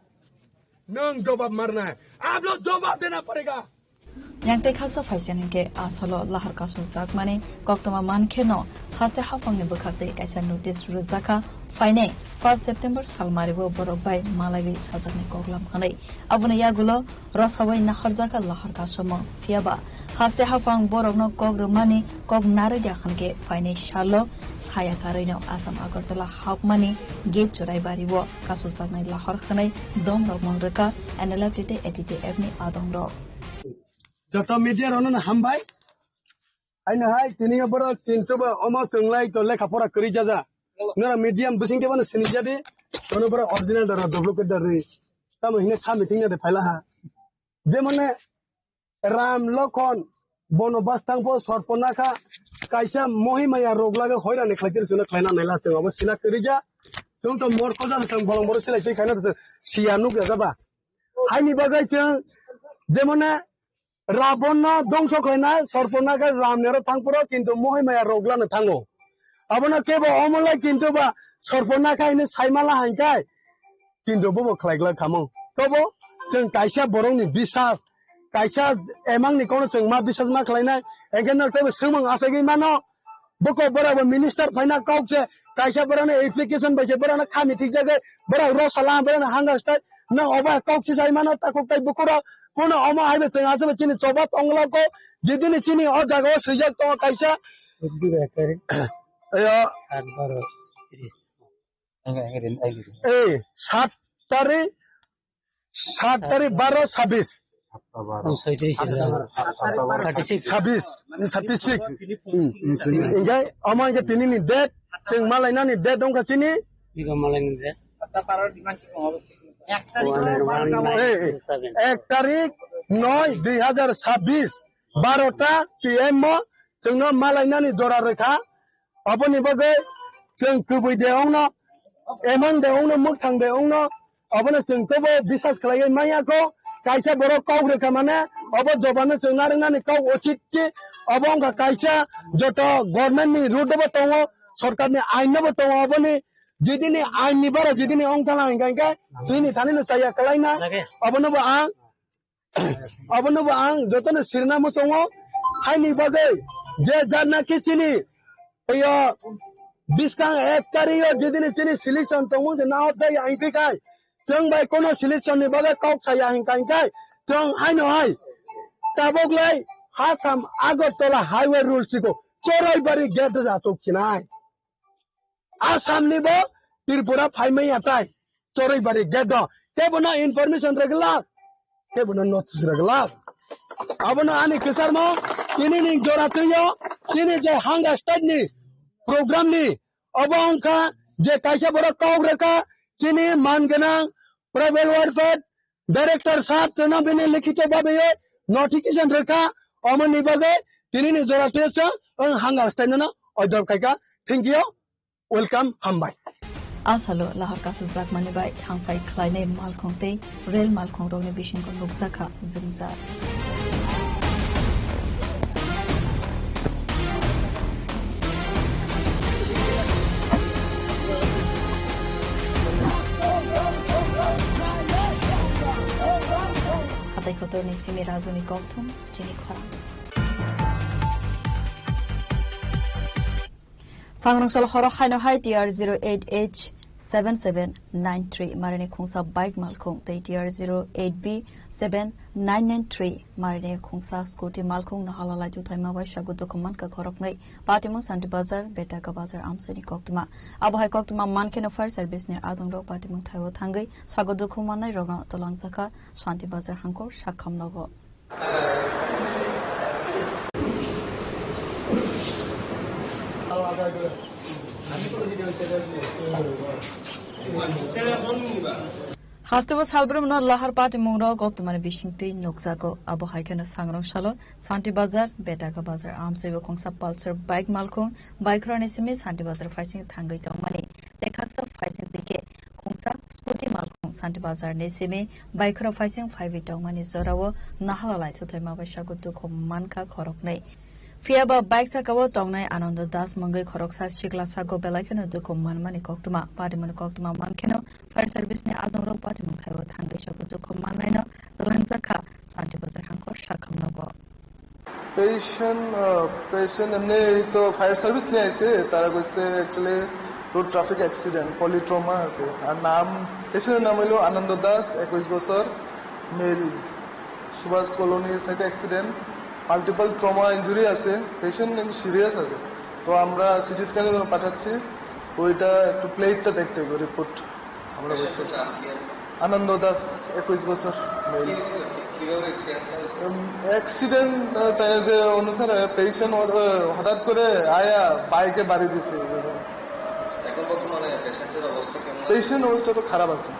Nwng jobab marna hai. Aap log jobab dena padega. Yang tei khaksa phaisa hinkhe a salo lahar kasujak mani koktwma mankhe no haste haphangni bwkhak tei kaisa notice rwjakha phainai first September salmari o borok bai malaiwi sajaknai koklam hwnwi. Aboni yagulo rwsawai naharjakha lahar kasumung. Phiyaba haste haphang borokno kok rwmani kok narwkya hwnkhe phainai salo saya karwino Assam Agartala hapmani gate chorai bario kasujaknai lahar hwnwi domrok mung rwkha N L F T tei A T T F ni adongrok. Joto media rokno no hambai. Aino hai tini borok kintu ba omo chwnglai to lekha pora kwrwi jaja. Nora medium bising khe bono sini jadi. Tono borok original dara duplicate dari. Tamo hine kha meeting na de phaila ha. Jemone Ram Lokhon bono bastang po sorpona kha. Kaisa mohimaya rok lage hoirani khlai kiri chwngno khlaina naila chwng obo sina kwrwi ja. Chwng to mor ko jani chwng bolong borok silai twi khaina siya nuk ya jaba. Haini bagwi chwng jemone Rabonno dongso khlainai, sorpona khe Ramni aro thang phuru, kintu mohimaya rok lano thango. Abono kebo omo lai kintu ba sorpona khe hino saimala hai khe, kintu bobo khlai glak khamung. Tobo chwng kaisa borokni bisas, kaisa emangni kono chwng ma bisas ma khlainai, enkheno teibo swngmung achaiwi mano. Boko borok bo minister phaina kok se kaisa borok no application bai se borok no khami thik jagwi borok rosala borok no hanga stai no obo kok se sai mano takuk tai bukurok kuno omo hai bo chwng aswk chini choba tongla ko jidini chini o jaga o swijak tongo kaisa. Ayo. Ei, sat tarik, sat tarik baro sabis. Oh, soitrish, thirty six. Sabis, thirty six. Hmm. Hingke, omo hingke tini ni date, chwng malainani date wngkha chini. Bigo malainani date. Ei, ei, ek tarik noi dui hazar sabis, barota P M o chwngno malainani jora rwkha. Aboni bagwi chwng kwbwi de ongno, emang de ongno, mwkhang de ongno, abono chwng tobo bisas khlaiwi manya kho. Kaisa borok kok rwkha mane, obo jobano chwng narwknani kok uchit khe, obo wngkha kaisa joto government ni route bo tongo, sorkar ni ain no bo tongo, oboni jidini ain ni bara jidini ongthala hingka hingke, twini thani no chaya kwlaina, obono bo ang Abono bo ang jotono sirna muchungo, haini bagwi je janaki chini, yo, biskang ek tario jidini chini selection tongmung se nahok jai ang thwikhai, chwng bai kono selection ni bagwi kok saya hingka hingkai, chwng haino hai, tabok lai Hasam Agartala highway rules chiko, Choraibari gate ja tuk chinai. Assam ni bo Tripura phaimaya tai. Choribari gate do. Kebo no information rwgwlak. Kebo no notice rwgwlak. Abono ani kwcharmo tini ni jora twiyo, tini je hanga state ni program ni obo wngkha je kaisa borok kok rwkha chini man gwnang tribal welfare Director sahab chwngno bini likhito babe notification rwkha, omoni bagwi tinini jora twiyo chwng wng hanga stai nono oidor khaikha. Thank you, welcome, hambai. A salo lahar kasujak mani bai thangphai khlainai malkhung tei rel malkhung rokni bisingo nukjakha jwngjal. Hatai kotorni simi rajuni kokthum chini khorang. Sangrong salo horo haino hai T R zero eight H seven seven nine three marini khungsa bike malkhung tei T R zero eight B seven nine nine three marini khungsa scooty malkhung nahala lai chuthaima bai sago dukhu mankha khoroknwi. Patimung Santi Bazar, Betaka Bazar amsani koktwma. Abo hai koktwma mankheno fire service ni adongrok patimung thaio thangwi sago dukhu mannai rokno twlangjakha Santi Bazar hangkor sakham nogo. Hasteo salbrumno lahar patimungrok koktwmani bisingtwi nukjago. Abo hai kheno sangrong salo Santi Bazar, Betaka Bazar amsaibo khungsa Pulsar bike malkhung baikhorani simi Santi Bazar phaising thangwi tongmani. Tei khaksa phaising twi khe khungsa scooty malkhung Santi Bazar ni simi baikhoro phaising phaiwi tongmani jorao nahala lai chuthaima bai sago dukhu mankha khoroknwi. Phiya ba bike sakao tongnai Anando Das mungwi khoroksa sikla sago belai kheno dukhu manmani koktwma. Patimungni koktwma mankheno fire service ni adongrok patimung thaio thangwi sago dukhu manlaino twlangjakha Santi Bazar hangkor sakham nogo. Patient, uh, patient এমনি তো fire service নিয়ে আইছে, তারা কইছে actually road traffic accident, polytrauma আর কি। আর নাম, পেশেন্টের নাম হলো আনন্দ দাস, একুশ বছর, মেল, সুভাষ কলোনির সাইডে অ্যাক্সিডেন্ট, মাল্টিপল ট্রমা ইনজুরি আছে, পেশেন্ট সিরিয়াস আছে। তো আমরা সিটি স্ক্যানের জন্য পাঠাচ্ছি, ওইটা একটু প্লেটটা দেখতে হবে, রিপোর্ট। আমরা ওয়েট করছি। আনন্দ দাস, একুশ বছর, মেল। উম, অ্যাক্সিডেন্ট, আহ, তাই যে অনুসারে পেশেন্ট হ-, আহ, হঠাৎ করে আয়া বাইকে বাড়ি দিছে। এখন বর্তমানে পেশেন্টের অবস্থা কেমন আছে? পেশেন্ট অবস্থা তো খারাপ আছে।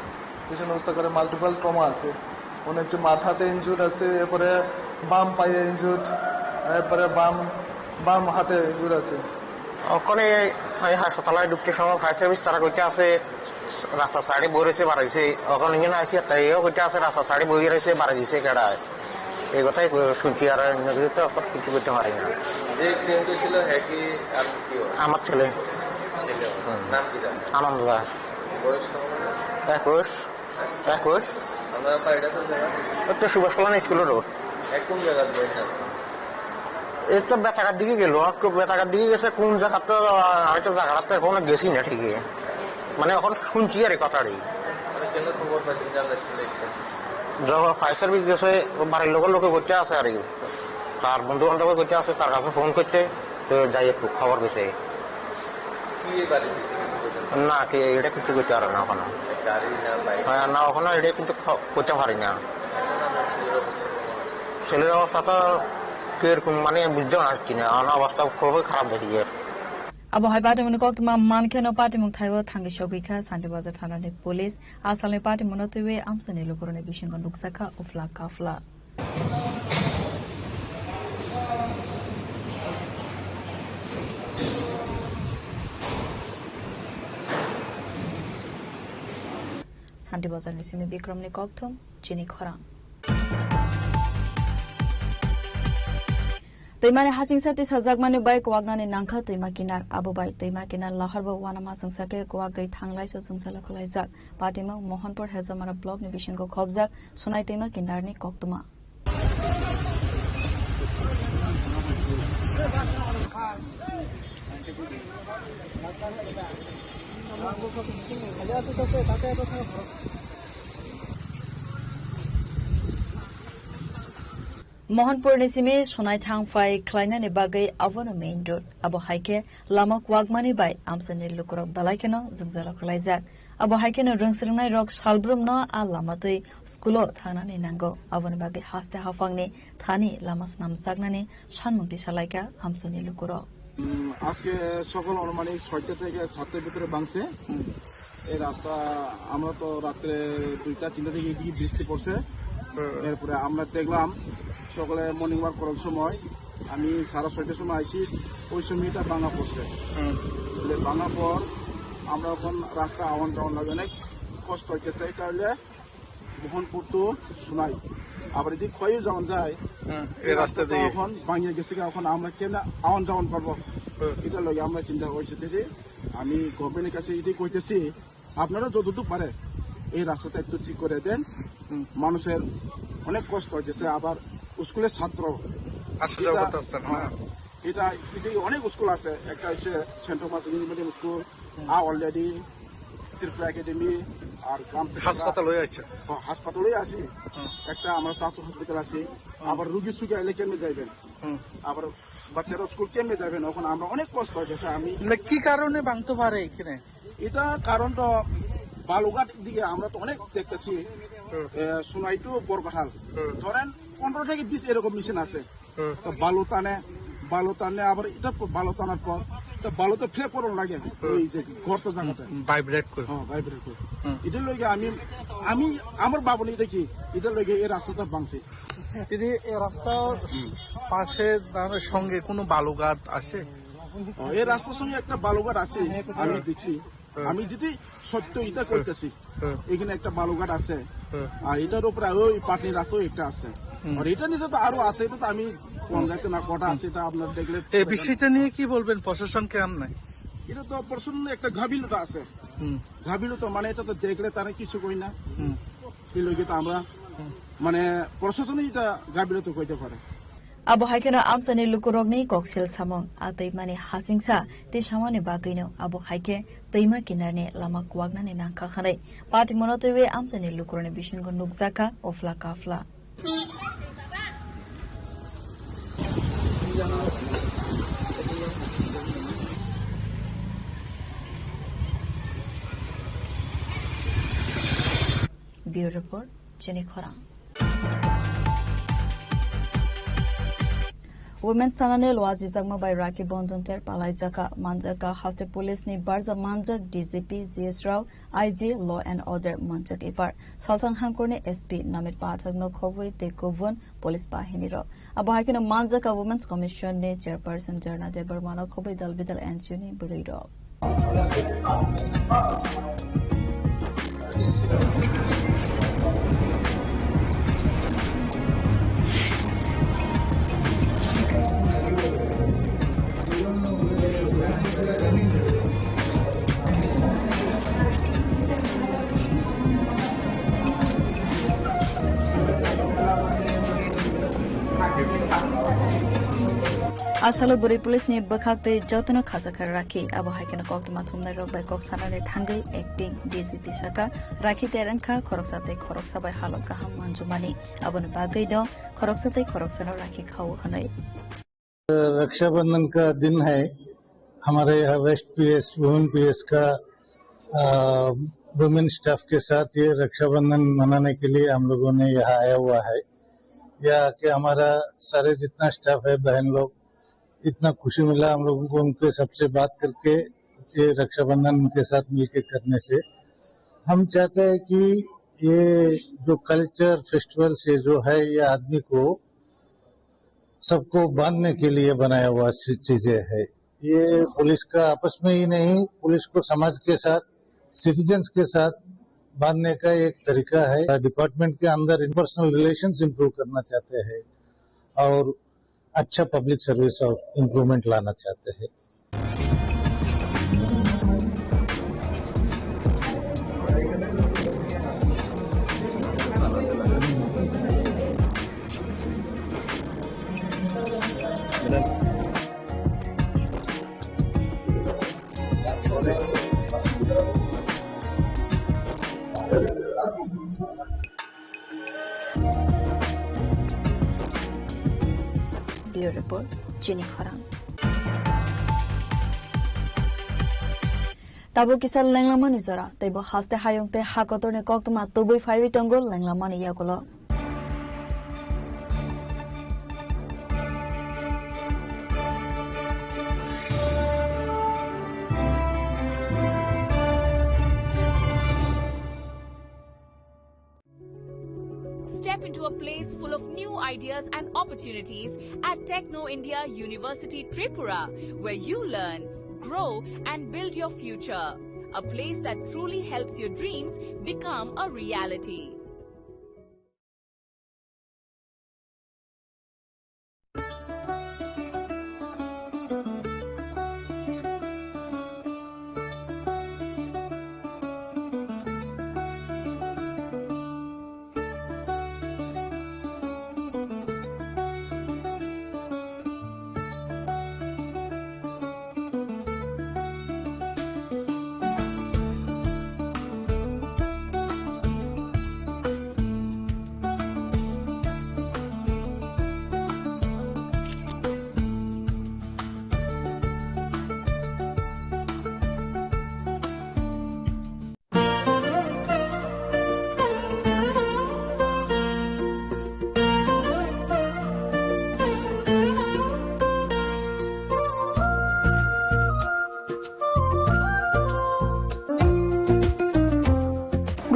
পেশেন্ট অবস্থা করে মাল্টিপল ট্রমা আছে। ওনার একটু মাথাতে ইনজুর্ড আছে, এরপরে বাম পায়ে ইনজুর্ড, এরপরে বাম, বাম হাতে ইনজুর্ড আছে। ওখানে এই হাসপাতালে ঢুকতে সময় ফায়ার সার্ভিস তারা কইতে আছে রাস্তা সাইডে বই রয়েছে, বাড়াইছে। ওখানে ইঞ্জিন আসি, তাইও কইতে আছে রাস্তা সাইডে বই রয়েছে, বাড়াই দিছে কেডায়। এই কথাই কই-, শুনছি, আর অন্য কিছু তো এখন কিছু করতে পারি না। যে অ্যাক্সিডেন্ট হয়েছিল, হ্যাঁ কি আর কি হয়? আমার ছেলে। ছেলে। হুম। নাম কি জানো? আনন্দ দাস। বয়স কেমন হবে? একুশ। একুশ। আমরা বাড়িটা কোন জায়গা? ওই তো সুভাষ কল্যাণ স্কুলের রোড। এক কোন জায়গার বয়স আছে? এই তো বেতাকার দিকে গেল, আর কো-, বেতাকার দিকে গেছে কোন জায়গা তো, আহ, আমি তো জায়গাটা তো এখনো গেছি না ঠিকই। মানে এখন শুনছি আর কি কথাটাই। মানে কেন খবর পাইছেন, জানতে ছিল এক্সিডেন্ট? যখন ফায়ার সার্ভিস গেছে, ও বাড়ির লোকের লোকে করতে আছে আর কি। তার বন্ধু বান্ধব করতে আছে, তার কাছে ফোন করতে, তো যাই একটু খবর পেয়েছে। কি এই বাড়ি দিছে কিছু বলছেন? না, কি এটা কিছু করতে পারে না ওখানে। গাড়ি না বাইক? হ্যাঁ, না, ওখানে এটা কিন্তু খ-, করতে পারি না। এখন আমার ছেলের অবস্থা কেমন আছে? ছেলের অবস্থা তো কিরকম, মানে, বুঝতে পারছি না, ওনার অবস্থা খুবই খারাপ দেখি এর। Abo hai patimungni koktwma mankheno patimung thaio thangwi sogwi kha Santi Bazar thanani police. Asalni patimungno twiwi amchaini lukurokni bisingo nukjakha uphla kaphla. Santi Bazarni simi Bikramni kokthum, chini khorang. Twimani hachingsa tisajakmani bai kwaknani nangkha twima kinar. Abo bai twima kinar laharbo uanama chwngsa khe kwagwi thanglaiso chwngsa lokhlaijak. Patimung Mohanpur Hezamara blockni bisingo khobjak Sunai twima kinarni koktwma. Mohanpurni simi Sunai thang phai khlainani bagwi abono main road. Abo hai khe lama kwakmani bai amchaini lukurok belai kheno jwngjalo khlaijak. Abo hai kheno rwngsrwngnairok salbrumno a lama twi school-o thangnani nango. Aboni bagwi haste haphangni thani lama snamjaknani sanmung tisalaikha amchaini lukurok. উম, আজকে সকাল আনুমানিক ছয়টা থেকে সাতটার ভিতরে ভাঙছে। এই রাস্তা, আমরা তো রাত্রে দুইটা তিনটা থেকে এদিকে বৃষ্টি পড়ছে। এরপরে আমরা দেখলাম সকালে মর্নিং ওয়াক করার সময় আমি সাড়ে ছয়টার সময় আইছি, ওই সময় এটা ভাঙা পড়ছে। তাহলে ভাঙার পর আমরা এখন রাস্তা আওয়ান যাওয়ান লাগে অনেক কষ্ট হইতেছে, এই কারণে মোহনপুর তো শোনাই। আবার এদিকে খোয়াইও যাওয়ান যায়, এই এই রাস্তা রাস্তাটা দিয়ে। এখন ভাঙিয়ে গেছে, এখন আমরা কেন আওয়ান যাওয়ান করবো? এটা লগে আমরা চিন্তা করতেছি। আমি গভর্নমেন্টের কাছে এটাই কইতেছি, আপনারা যতটুকু পারে এই রাস্তাটা একটু ঠিক করে দেন। মানুষের অনেক কষ্ট হইতেছে, আবার স্কুলের ছাত্র আসা যাওয়া এটা করতে হচ্ছে না। এটা, এটা অনেক স্কুল আছে, একটা হচ্ছে Saint Thomas English medium school, হুম। আ অলরেডি ত্রিপুরা একাডেমি, আর গ্রাম সেন্টার। হাসপাতাল হয়ে আছে। হ্যাঁ, হাসপাতালই আছি। হুম। একটা আমার স্বাস্থ্য হসপিটাল আছে, হুম। আবার রুগী সুগী এলে কেমনে যাইবেন? হুম। আবার বাচ্চারা স্কুল কেমনে যাবেন? এখন আমরা অনেক কষ্ট হয়ে গেছে। আমি মানে কি কারণে ভাঙতে পারে এখানে? এটা কারণ তো বালুঘাট দিকে আমরা তো অনেক দেখতেছি, হুম। এ, সোনাই টু বরকঠাল। হুম। ধরেন পনেরো থেকে বিশ এরকম মেশিন আছে। হুম। তো বালু টানে, বালু টানে আবার এটা প-, বালু টানার পর তো বালু তো ফ্লে করানো লাগে, হুম। ওই যে গর্ত জায়গাতে। হুম, ভাইব্রেট করে। হ্যাঁ, ভাইব্রেট করে। হুম। এটা লইগে আমি, আমি, আমার বাবু এটা কি, এটা লইগে এই রাস্তাটা ভাঙছে। যদি এই রাস্তার হুম। পাশে তার সঙ্গে কোনো বালুঘাট আছে? ও, এই রাস্তার সঙ্গে একটা বালুঘাট আছে, আমি হুম। দেখছি। হুম। আমি যদি সত্য এটা হুম। করতেছি, হুম। এখানে একটা বালুঘাট আছে, হুম। আর এটার উপরে ওই পাটনি রাস্তাও একটা আছে। হুম। আর এটা নিচে তো আরো আছে, এটা তো আমি কোন হুম। জায়গাতে না কটা হুম। আছে, এটা আপনার দেখলে এই বিষয়টা নিয়ে কি বলবেন? প্রশাসন কেমন নাই? এটা তো প্রশাসন একটা গাফিলতা আছে। হুম। গাফিলতা মানে এটা তো দেখলে তারা কিছু কই না। হুম। এই লগে তো আমরা হুম। মানে প্রশাসনই এটা গাফিলতা কইতে পারে। Abo hai kheno amchaini lukurokni koksil samung, a twimani hasingsa tei samani bagwino abo hai khe twima kinarni lama kuwaknani nangkha hwnwi patimono twiwi amchaini lukurokni bisingo nukjakha uphla kaphla. Bureau Report, Chini Khorang. Women's thanani luajijakma bai Rakhi Bandhan ter palaijaka manjaka haste police ni barja manjak D G P G S Rao, I G Law and Order manjak ipar Salthang Hangkorni S P Namit Pathak no khobwi tei kubun police bahini rok. Abo hai kheno manjaka Women's Commission ni Chairperson Jarna Debbarma no khobwi dal bidal N G O ni bwrwi rok. Asalo bwrwi police ni bwkhak tei jotono khajakha Rakhi. Abo hai kheno koktwma thumnai rok bai kok sanani thangwi acting D G P saka Rakhi tei wngkha khoroksa tei khoroksa bai halok kaham manjumani. Aboni bagwi no khoroksa tei khoroksa no Rakhi khao hwnwi. Rakshabandhan का दिन है। हमारे यहाँ waste PS, women PS का, अ, women staff के साथ ये रक्षाबंधन मनाने के लिए हम लोगों ने यहाँ आया हुआ है। यहाँ आके हमारा सारे जितना स्टाफ है, बहन लोग, इतना खुशी मिला हम लोगों को उनके सबसे बात करके, ये रक्षाबंधन उनके साथ मिलके करने से। हम चाहते हैं कि ये जो कल्चर फेस्टिवल से जो है, ये आदमी को सबको बांधने के लिए बनाया हुआ सी-, चीजें है। ये पुलिस का आपस में ही नहीं, पुलिस को समाज के साथ, सिटीजन्स के साथ बांधने का एक तरीका है। डिपार्टमेंट के अंदर इंटरपर्सनल रिलेशंस इम्प्रूव करना चाहते हैं और अच्छा पब्लिक सर्विस और इम्प्रूवमेंट लाना चाहते हैं। Bureau Report, Chini Khorang. Tabuk kisa lenglamani jora, teibo haste hayung tei ha kotorni koktwma tubui phaiwi tongo lenglamani yagulo. Step into a place full of new ideas and opportunities at Techno India University Tripura, where you learn, grow, and build your future. A place that truly helps your dreams become a reality.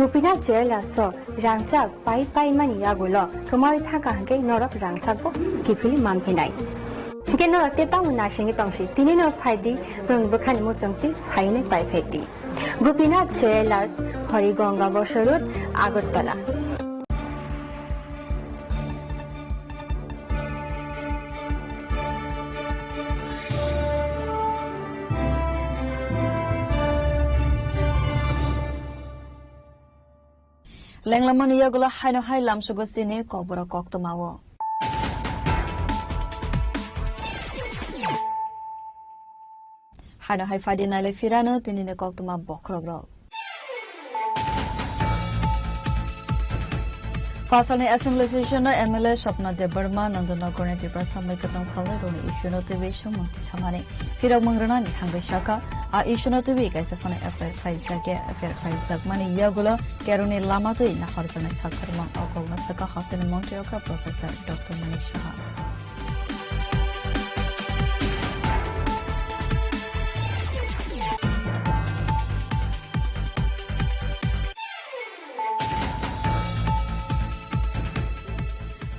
Gopinath Jewellers o rangchak pai pai mani yagulo kwmawi thangkha hwnkhe norok rangchak bo kiphilwi manphinai. Hwnkhe norok tei tamo naisingwi tongsi, tini no phaidi, nwng bwkhani muchungtwi phainwi paiphai di. Gopinath Jewellers, Harigonga Bosoi Road, Agartala. Lenglamani yagulo haino hai lamsugo chini kokborok koktwmao. Haino hai phaidi nailai phirano tinini koktwma bokhorokrok. Phasalni Assembly Session no M L A Swapna Debbarma, Nandanagarni Tiprasa Mwkhwtwng phalwi roni issue no twiwi samung tisamani. Phirok mung rwnani thangwi sakha, a issue no twiwi kaisa phano F I R khlaijak ya, F I R khlaijakmani yagulo kerongni lama twi nahorjaknai sakharmang o kokno sakha hasteni montri okra Professor Doctor Manik Saha.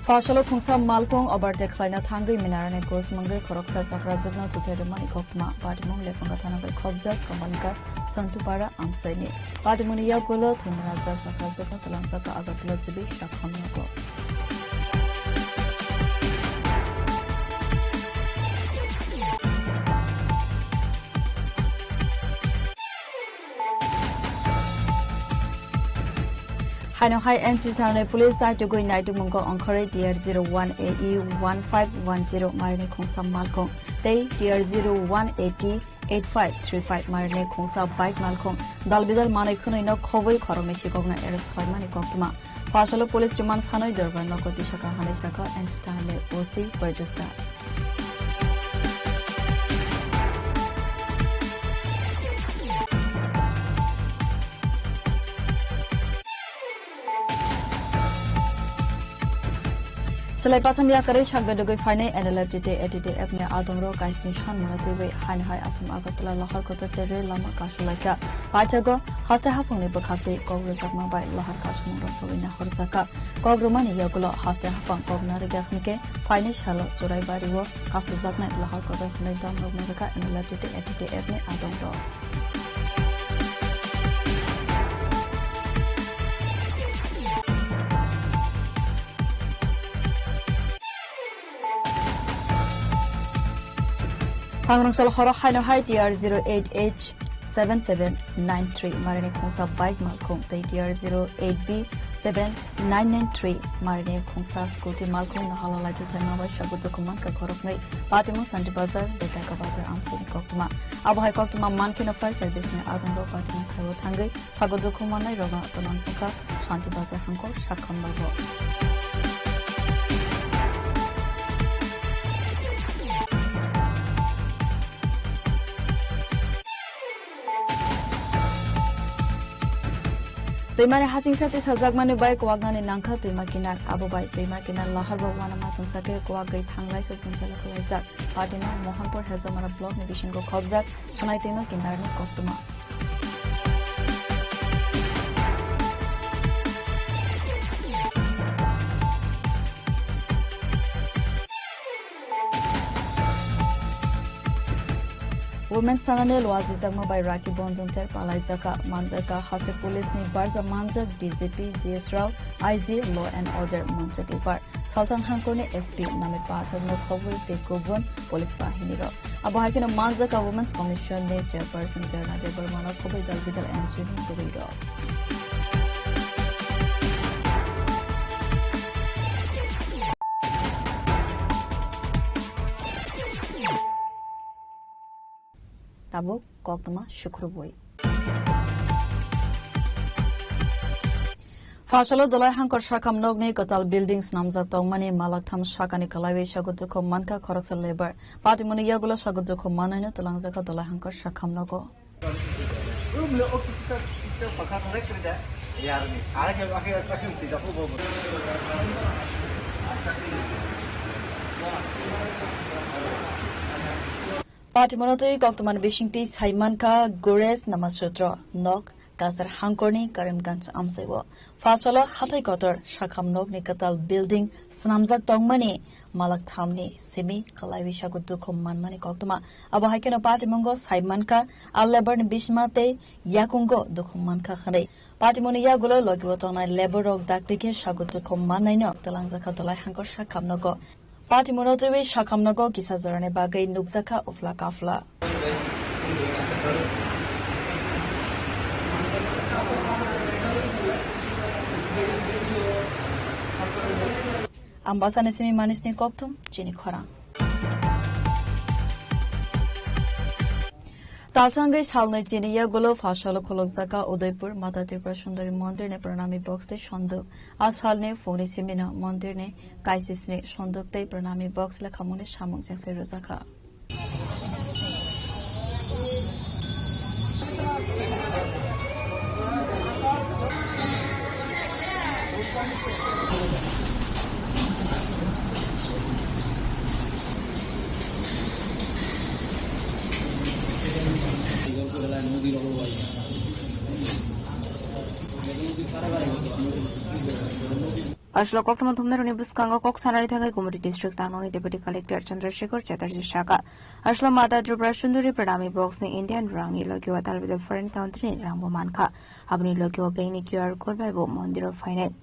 Phasalok khungsa malkhung overtake khlaina thangwi minarani gos mungwi khoroksa chakrajwkno chuthai rwmani koktwma. Patimung Lephunga thana bai khopjak Kamalika Santupara amsaini. Patimungni yagulo thwimwnajak chakrajwkno twlangjak Agartala G B Shakham nogo. Haino hai N C thanani police aitugwi naitukmungo ongkhorwi T R zero one A E one five one zero marini khungsa malkhung tei T R zero one A T eight five three five marini khungsa bike malkhung dalbidal manwi khwnwino khobwi khoroknwi sikokno arrest khlaimani koktwma. Phasalok police remand sanwi dorbar nogo tisaka hanwi sakha N C thanani O C Pradyut Das. Selai patham yakarwi sakdodogwi phainai N L F T tei A T T F ni adongrok kaisni sanmano twiwi haino hai Assam Agartala Lahar Kotor tei rel lama kasulaikha. Paithago haste haphangni bwkhaktwi kok rwjakma bai lahar kasumung rwsogwi nahorjakha. Kok rwmani yagulo haste haphang kok narwkya hwnkhe phainai salo Churaibario kasujaknai lahar kotor hwnwi damrokno rwkha N L F T tei A T T F ni adongrok. Sangrong sal horo haino hai T R zero eight H seven seven nine three marini khungsa bike malkhung tei T R zero eight B seven nine nine three marini khungsa scooty malkhung no halolai chuchaima bai sago dukhu mankha khoroknwi. Patimung Santi Bazar, Betaka Bazar amsini koktwma. Abo hai koktwma mankheno fire service ni adongrok patimung thaio thangwi sago dukhu mannai rokno twlangjakha Santi Bazar hangkor sakham bago. Twimani hachingsa tisajakmani bai kwaknani nangkha twima kinar. Abo bai twima kinar laharbo uanama chwngsakhe kwagwi thanglaiso chwngsalo kwlaijak. Patimung Mohanpur Hezamara block ni bisingo khobjak Sonai twima kinarni koktwma. Women's thanani luajijakma bai Rakhi Bonjong ter palaijakha, manjakha haste police ni barja manjak D G P G S Rao, I G Law and Order manjak ipar, Salthang hangkorni S P Namir Pathakno khobwi tei kubun police bahini rok. Abo hai kheno manjakha Women's Commission ni Chairperson Jarna Debbarmano khobwi dal bidal N G O ni kwrwi rok. Tabuk koktwma sukrubwi. Phasalo Dolai Hangkor Sakham nokni kwtal building snamjak tongmani malaktham sakani kwlaiwi sago dukhu mankha khoroksa labour. Patimungni yagulo sago dukhu manwino twlangjakha Dolai Hangkor Sakham nogo. Patimungno twi koktwmani bisingtwi saimankha Gores Namasutra nok Kasar Hangkorni Karimganj amchaio. Phasalo hathai kotor sakham nokni kwtal building swnamjak tongmani malak thamni simi kwlaiwi sago dukhu manmani koktwma. Abo hai kheno patimungo sai mankha, a labour ni bisima tei yakungo dukhu mankha hwnwi. Patimungni yagulo logibo tongnai labour rok dakti khe sago dukhu mannaino twlangjakha Dolai Hangkor sakham nogo. Patimungno twiwi sakham nogo kisa jorani bagwi nukjakha uphla kaphla. Ambasani simi manisni kokthum chini khorang. Talsangwi salnwi chini yagulo phasalo khulukjakha Udaipur Mata Tripura Sundari Mondirni Pranami Box tei Sonduk. A salni phungni simino mondirni kaisisni Sonduk tei Pranami Box lekhamungni samung chengse rwjakha. Aswk koktwma thumnairokni bwskango kok sanani thangwi Gumoti District Tangnoni Deputy Collector Chandrasekhar Chatterjee sakha, aswk Mata Tripura Sundari Pranami Box ni Indian rangni logi o tal bidal foreign country ni rangbo mankha. Aboni logi o bank ni Q R code bai bo mondir o phainai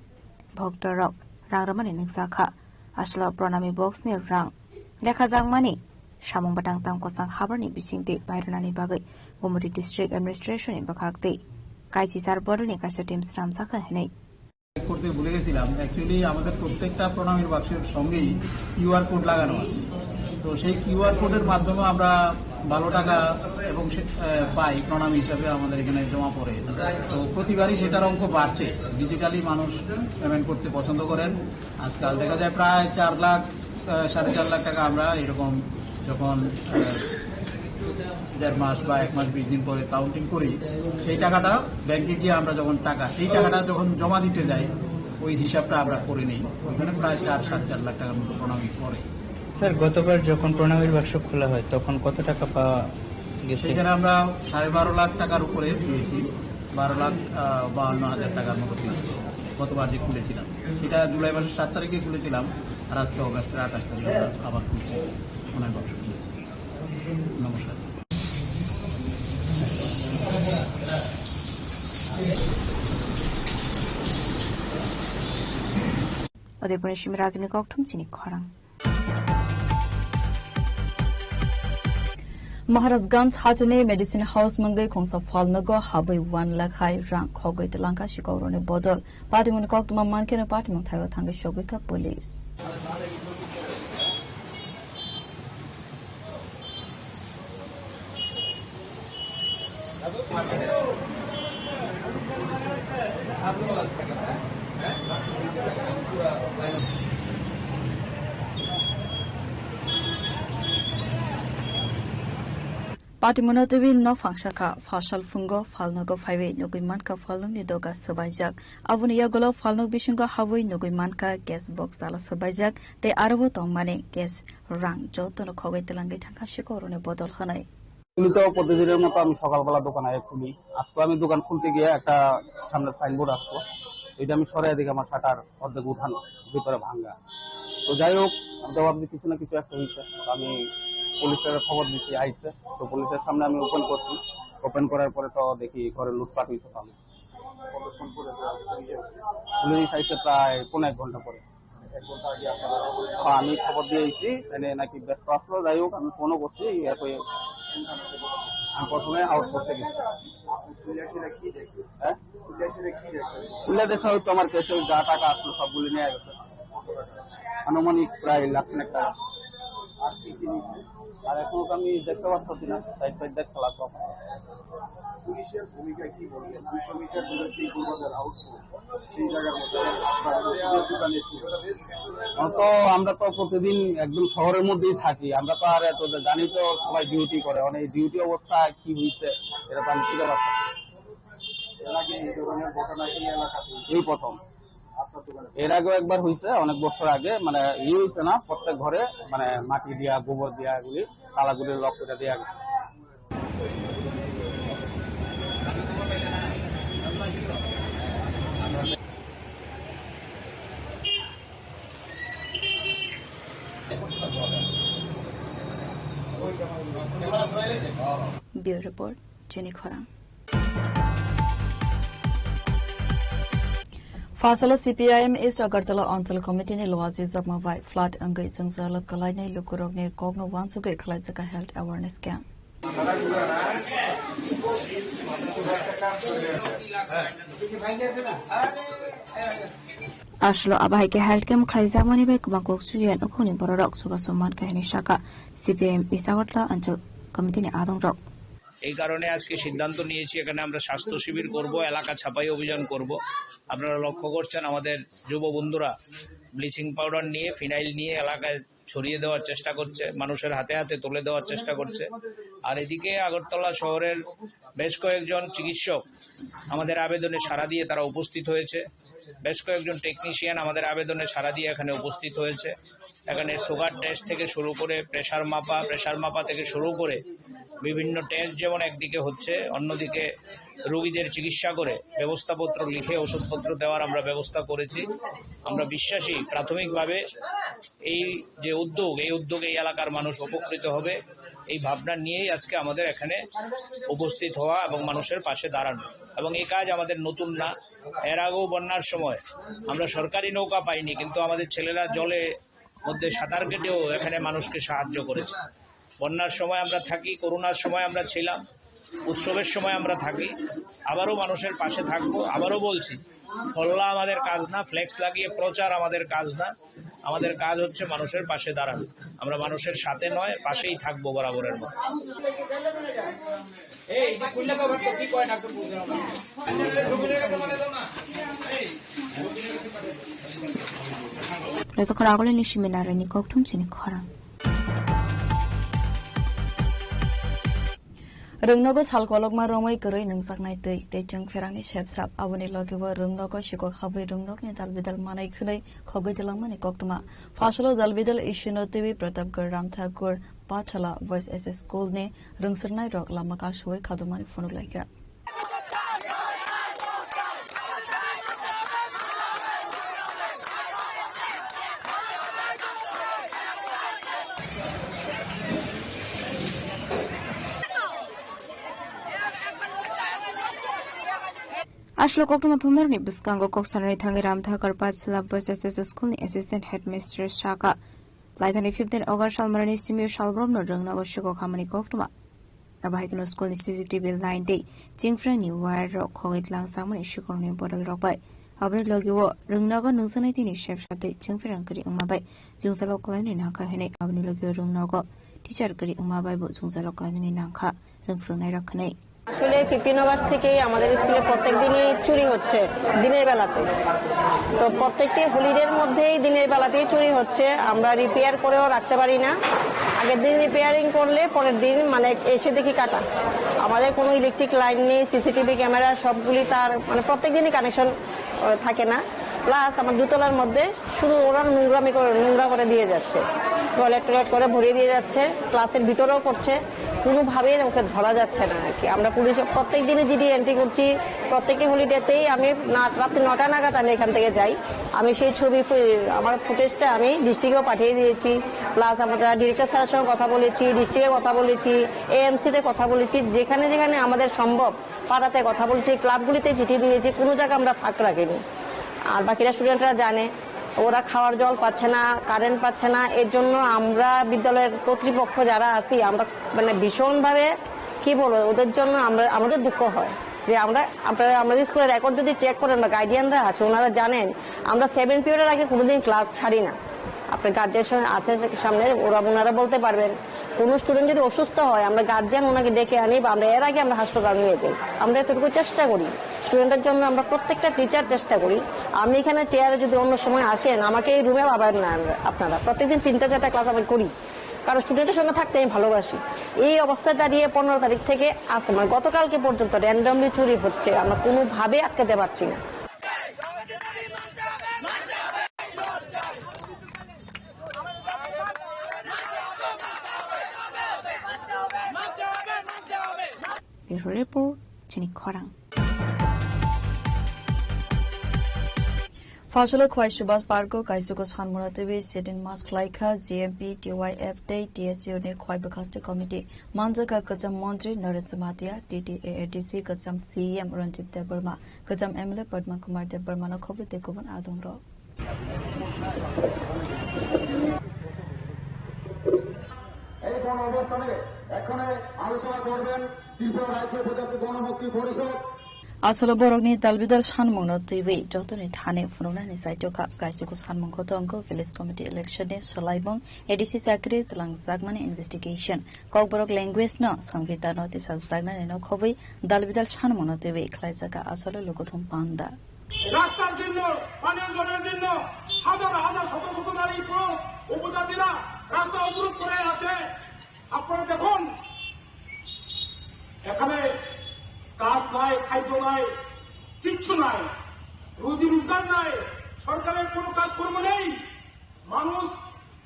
bhokto rok rang rwmani nukjakha. Aswk Pranami Box ni rang lekhajakmani samung batang tang kwchang habarni bisingtwi pairwnani bagwi Gumoti District Administration ni bwkhak tei kaisisar bodolni kaisa team swnamjakha hinwi. করতে ভুলে গেছিলাম। Actually আমাদের প্রত্যেকটা প্রণামীর বাক্সের সঙ্গেই QR code লাগানো আছে। তো সেই কিউআর কোডের মাধ্যমে আমরা ভালো টাকা এবং সে, আহ, পাই প্রণামী হিসাবে আমাদের এখানে জমা পড়ে। তো প্রতিবারই সেটার অঙ্ক বাড়ছে। ডিজিটালি মানুষ পেমেন্ট করতে পছন্দ করেন। আজকাল দেখা যায় প্রায় চার লাখ, আহ, সাড়ে চার লাখ টাকা আমরা এরকম যখন, আহ, দেড় মাস বা এক মাস বিশ দিন পরে কাউন্টিং করি, সেই টাকাটা ব্যাংকে গিয়ে আমরা যখন টাকা, সেই টাকাটা যখন জমা দিতে যাই, ওই হিসাবটা আমরা করে নিই। ওইখানে প্রায় চার, সাড়ে চার লাখ টাকার মতো প্রণামী পড়ে। স্যার, গতবার যখন প্রণামীর বাক্স খোলা হয়, তখন কত টাকা পাওয়া গেছে? সেখানে আমরা সাড়ে বারো লাখ টাকার উপরে পেয়েছি, বারো লাখ, আহ, বাহান্ন হাজার টাকার মতো পেয়েছি গতবার যে খুলেছিলাম। সেটা জুলাই মাসের সাত তারিখে খুলেছিলাম, আর আজকে অগাস্টের আঠাশ তারিখে আমরা আবার খুলছি, প্রণামী বাক্স খুলেছি। নমস্কার। Udaipurni simi rajini kokthum chini khorang. Maharajganj hachini Medicine House mungwi khungsa phalnogo habwi one lakh hai rang khogwi twlangkha sikhok rokni bodol. Patimungni koktwma mankheno patimung thaio thangwi sogwikha police. Patimungno twiwi nophang sakha, phasal phungo phalnogo phaiwi nugwi mankha phalnokni doga swbaijak. Aboni yagulo phalnok bisingo habwi nugwi mankha cash box tala swbaijak tei aro bo tongmani cash rang jotono khogwi twlangwi thangkha sikhok rokni bodol hwnwi. নিয়মিত প্রতিদিনের মতো আমি সকালবেলা দোকান আগে খুলি। আজকে আমি দোকান খুলতে গিয়ে একটা সামনে সাইনবোর্ড আসতো, এটা আমি সরাই দেখি আমার শাটার অর্ধেক উঠানো, ভিতরে ভাঙা। তো যাই হোক, আমি তো ভাবছি কিছু না কিছু একটা হয়েছে। তো আমি পুলিশের খবর দিছি, আইছে। তো পুলিশের সামনে আমি ওপেন করছি, ওপেন করার পরে তো দেখি ঘরে লুটপাট হয়েছে। তো আমি পুলিশ আইছে প্রায় পৌনে এক ঘন্টা পরে। তো আমি খবর দিয়ে আইছি, এনে নাকি ব্যস্ত আসলো। যাই হোক, আমি ফোনও করছি, ইয়ে করে আমি প্রথমে আউট করতে গেছি। হ্যাঁ, তুলে দেখা হয়তো আমার ক্যাশে যা টাকা আসলো সবগুলো নিয়ে গেছে। আনুমানিক প্রায় লাখ খানেক টাকা। আর কি কি নিচ্ছে? আর এখন তো আমি দেখতে পাচ্ছি না, সাইড ফাইড দেখতে লাগবো। পুলিশের ভূমিকা কি বলবেন? দুইশো মিটার দূরে সেই পূর্বাঞ্চল আউটপোস্ট, সেই জায়গার মধ্যে আপনার দোকানে কি? তো আমরা তো প্রতিদিন একদম শহরের মধ্যেই থাকি, আমরা তো আর এত জানি তো সবাই ডিউটি করে, মানে এই ডিউটি অবস্থা কি হয়েছে এটা তো আমি ঠিক আছে। এর আগে এই ধরনের ঘটনা এই এলাকাতে এই প্রথম। আপনার দোকানে এর আগেও একবার হয়েছে, অনেক বছর আগে, মানে ইয়ে হয়েছে না, প্রত্যেক ঘরে মানে মাটি দিয়া, গোবর দিয়া এগুলি তালাগুলি লক করে দেওয়া গেছে। Bureau Report, Chini Khorang. Phasalo C P I M East Agartala Anchal Committee ni Luaji Jakma bai flat wngwi jwngjal kalainai lukurokni kokno uansugwi khlaijak health awareness camp. Aswlo abo hai khe health camp khlaijakmani bai kwbang kok suya nukhungni bororok chubachu mankha hwnwi sakha C P I M East Agartala Anchal Committee ni adongrok. এই কারণে আজকে সিদ্ধান্ত নিয়েছি, এখানে আমরা স্বাস্থ্য শিবির করব, এলাকা ছাপাই অভিযান করব। আপনারা লক্ষ্য করছেন, আমাদের যুব বন্ধুরা ব্লিচিং পাউডার নিয়ে, ফিনাইল নিয়ে এলাকায় ছড়িয়ে দেওয়ার চেষ্টা করছে, মানুষের হাতে হাতে তুলে দেওয়ার চেষ্টা করছে। আর এদিকে আগরতলা শহরের বেশ কয়েকজন চিকিৎসক আমাদের আবেদনে সাড়া দিয়ে তারা উপস্থিত হয়েছে। বেশ কয়েকজন টেকনিশিয়ান আমাদের আবেদনে সাড়া দিয়ে এখানে উপস্থিত হয়েছে। এখানে সুগার টেস্ট থেকে শুরু করে প্রেশার মাপা, প্রেশার মাপা থেকে শুরু করে বিভিন্ন টেস্ট যেমন একদিকে হচ্ছে, অন্যদিকে রোগীদের চিকিৎসা করে ব্যবস্থাপত্র লিখে ওষুধপত্র দেওয়ার আমরা ব্যবস্থা করেছি। আমরা বিশ্বাসী প্রাথমিকভাবে এই যে উদ্যোগ, এই উদ্যোগে এই এলাকার মানুষ উপকৃত হবে, এই ভাবনা নিয়েই আজকে আমাদের এখানে উপস্থিত হওয়া এবং মানুষের পাশে দাঁড়ানো। এবং এই কাজ আমাদের নতুন না, এর আগেও বন্যার সময় আমরা সরকারি নৌকা পাইনি, কিন্তু আমাদের ছেলেরা জলে মধ্যে সাঁতার কেটেও এখানে মানুষকে সাহায্য করেছে। বন্যার সময় আমরা থাকি, করোনার সময় আমরা ছিলাম, উৎসবের সময় আমরা থাকি, আবারও মানুষের পাশে থাকবো। আবারও বলছি, হল্লা আমাদের কাজ না, ফ্লেক্স লাগিয়ে প্রচার আমাদের কাজ না, আমাদের কাজ হচ্ছে মানুষের পাশে দাঁড়ানো। আমরা মানুষের সাথে নয়, পাশেই থাকবো বরাবরের মতো। Rwchapra agulini simi narwkni kokthum chini khorang. Rwngnogo sal kolokma romwi kwrwi nungjaknai twi tei chwng pherangni sepsap. Aboni logi o rwngnogo sikok habwi rwngnokni dalbidal manai khwnwi khogwi twlangmani koktwma. Phasalo dalbidal issue no twiwi Pratapgarh Ram Thakur Pachala Boys S S School ni rwngswrwngnairok lama kasui khadumani phunuk laikha. Aswk koktwma thumnarokni bwskango kok sanani thangwi Ramthakar Pachla Boys S S School ni Assistant Headmistress sakha. Laithani fifteen August salmarani simi salbromno rwngnogo sikok hamani koktwma. Abo hai kheno school ni C C T V line tei chingphrangni wire rok khogwi tlang changmani sikhorni bodol rok bai. Aboni logi o rwngnogo nungjaknai tini sepsap tei chingphrang kwrwi wngma bai jwngjalo kwlainani nangkha hinwi aboni logi o rwngnogo teacher kwrwi wngma bai bo jwngjalo kwlainani nangkha rwngphwrwngnai rok hinwi. আসলে fifteen August থেকেই আমাদের স্কুলে প্রত্যেক দিনই চুরি হচ্ছে দিনের বেলাতে। তো প্রত্যেকটি হোলিডের মধ্যেই দিনের বেলাতেই চুরি হচ্ছে। আমরা রিপেয়ার করেও রাখতে পারি না। আগের দিন রিপেয়ারিং করলে পরের দিন মানে এসে দেখি কাটা। আমাদের কোনো ইলেকট্রিক লাইন নেই, সিসিটিভি ক্যামেরা সবগুলি তার মানে প্রত্যেক দিনই কানেকশন থাকে না। প্লাস আমার দুতলার মধ্যে শুধু ওরা নোংরামি করে, নোংরা করে দিয়ে যাচ্ছে, টয়লেট টয়লেট করে ভরিয়ে দিয়ে যাচ্ছে, ক্লাসের ভিতরেও করছে। কোনোভাবেই ওকে ধরা যাচ্ছে না আর কি। আমরা পুলিশে প্রত্যেক দিনই জিডি এন্ট্রি করছি, প্রত্যেকটি হোলিডেতেই আমি না-, রাত্রি নটা নাগাদ আমি এখান থেকে যাই। আমি সেই ছবি ফু-, আমার ফুটেজটা আমি ডিস্ট্রিক্টেও পাঠিয়ে দিয়েছি, প্লাস আমরা ডিরেক্টর স্যারের সঙ্গে কথা বলেছি, ডিস্ট্রিক্টে কথা বলেছি, এএমসিতে কথা বলেছি, যেখানে যেখানে আমাদের সম্ভব পাড়াতে কথা বলেছি, ক্লাবগুলিতে চিঠি দিয়েছি, কোনো জায়গা আমরা ফাঁক রাখিনি। আর বাকিরা স্টুডেন্টরা জানে, ওরা খাওয়ার জল পাচ্ছে না, কারেন্ট পাচ্ছে না। এর জন্য আমরা বিদ্যালয়ের কর্তৃপক্ষ যারা আছি, আমরা মানে ভীষণভাবে, কি বলবো, ওদের জন্য আমরা, আমাদের দুঃখ হয় যে আমরা, আপনারা আমাদের স্কুলের রেকর্ড যদি চেক করেন বা গার্ডিয়ানরা আছে, ওনারা জানেন আমরা সেভেন পিরিয়ডের আগে কোনোদিন ক্লাস ছাড়ি না। আপনার গার্ডিয়ান আছে সামনে, ওরা, ওনারা বলতে পারবেন। কোনো স্টুডেন্ট যদি অসুস্থ হয়, আমরা গার্জিয়ান ওনাকে ডেকে আনি বা আমরা এর আগে আমরা হাসপাতাল নিয়ে যাই। আমরা এতটুকু চেষ্টা করি, স্টুডেন্টের জন্য আমরা প্রত্যেকটা টিচার চেষ্টা করি। আমি এখানে চেয়ারে যদি অন্য সময় আসেন, আমাকে এই রুমে পাবেন না আমরা, আপনারা। প্রত্যেকদিন তিনটা চারটা ক্লাস আমি করি, কারণ স্টুডেন্টের সঙ্গে থাকতে আমি ভালোবাসি। এই অবস্থায় দাঁড়িয়ে পনেরো তারিখ থেকে আজ, মানে, গতকালকে পর্যন্ত র্যান্ডমলি চুরি হচ্ছে, আমরা কোনোভাবেই আটকাতে পারছি না। Bureau Report, Chini Khorang. Phasalo Khwai Subhas Park o kaisugo sanmano twiwi setin mas khlaikha G M P, T Y F tei T S U ni Khwai Bwkhaste Committee. Manjakha kwcham montri Naresh Jamatia, T T A A D C, kwcham C E M Ranjit Debbarma, kwcham M L A Padma Kumar Debbarma no khobwi tei kubun adongrok. এই গণ অবস্থানে এখানে আলোচনা করবেন ত্রিপুরা রাজ্য উপজাতি গণমুক্তি পরিষদ। Aswlo borokni dalbidal sanmungno twiwi jotoni thani phunuknani chaitokha. Kaisugo sanmung kotor wngkha village committee election ni swlaimung, A D C chakri twlangjakmani investigation, Kokborok language no Samvidhan no tisajaknani no khobwi dalbidal sanmungno twiwi khlaijakha Aswlo lukuthum panda. রাস্তার জন্য, পানীয় জলের জন্য হাজার হাজার শত শত নারী পুরুষ উপজাতিরা রাস্তা অবরোধ করে আছে। আপনারা দেখুন, এখানে কাজ নাই, খাদ্য নাই, কিচ্ছু নাই, রুজি রোজগার নাই, সরকারের কোনো কাজকর্ম নেই। মানুষ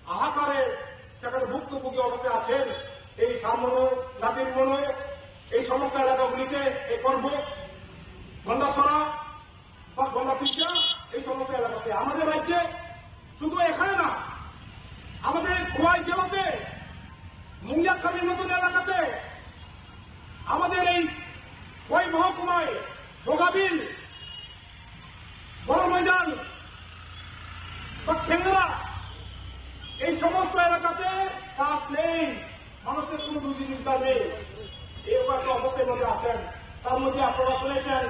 হাহাকারে সেখানে ভুক্তভোগী অবস্থায় আছেন। এই সামনো, নাজিরমনো, এই সমস্ত এলাকাগুলিতে, এই পর্ব, গন্ডাছড়া বা গন্ডাপিসা, এই সমস্ত এলাকাতে, আমাদের রাজ্যে শুধু এখানে না, আমাদের খোয়াই জেলাতে, মুঙ্গিয়াখালীর মতন এলাকাতে, আমাদের এই খোয়াই মহকুমায়, ভোগাবিল, বড় ময়দান বা খেংরা, এই সমস্ত এলাকাতে কাজ নেই, মানুষের কোনো রুজি রোজগার নেই। এরকম একটা অবস্থার মধ্যে আছেন। তার মধ্যে আপনারা শুনেছেন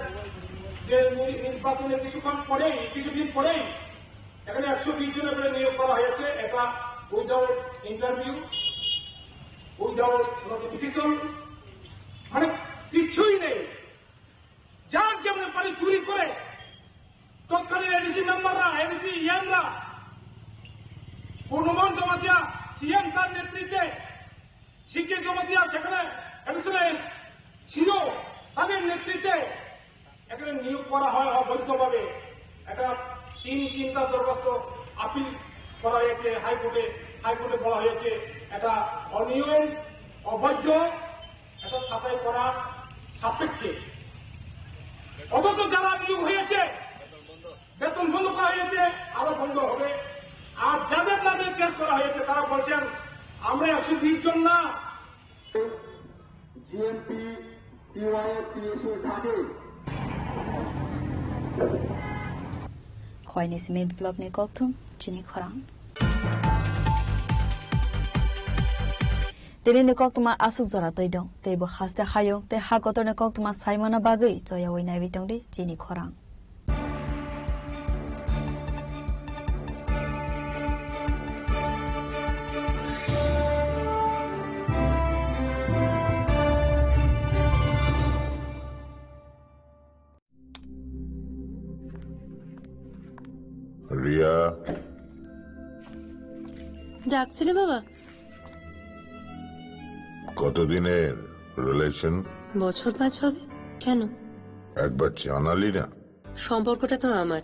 যে নি-, নির্বাচনের কিছুক্ষণ পরেই, কিছুদিন পরেই এখানে একশো বিশ জনের করে নিয়োগ করা হয়েছে। এটা উইদাউট ইন্টারভিউ, উইদাউট নোটিফিকেশন, মানে কিচ্ছুই নেই। যার যেমন পারি চুরি করে তৎকালীন এডিসি মেম্বাররা, এডিসি ইএমরা, পূর্ণমোহন জমাতিয়া সিএম তার নেতৃত্বে, সিকে জমাতিয়া সেখানে এডিসি সিও তাদের নেতৃত্বে এখানে নিয়োগ করা হয় অবৈধভাবে। এটা তিন তিনটা দরখাস্ত আপিল করা হয়েছে হাইকোর্টে। হাইকোর্টে বলা হয়েছে এটা অনিয়ম, অবৈধ, এটা ছাঁটাই করা সাপেক্ষে। অথচ যারা নিয়োগ হয়েছে, বেতন বন্ধ করা হয়েছে, আরো বন্ধ হবে। আর যাদের নামে কেস করা হয়েছে, তারা বলছেন, "আমরা একশো বিশ জন না।" জিএমপি, টিওয়াইএফ, টিএসইউ থাকে। Khwai ni simi biplopni kokthum chini khorang. Tini ni koktwma aswk jora twi dong, tei bo haste hayung tei ha kotor ni koktwma saimano bagwi choyawi naiwi tongdi chini khorang. Riya. ডাকছিলে বাবা? কতদিনের রিলেশন? বছর পাঁচ হবে। কেন? একবার জানালি না। সম্পর্কটা তো আমার,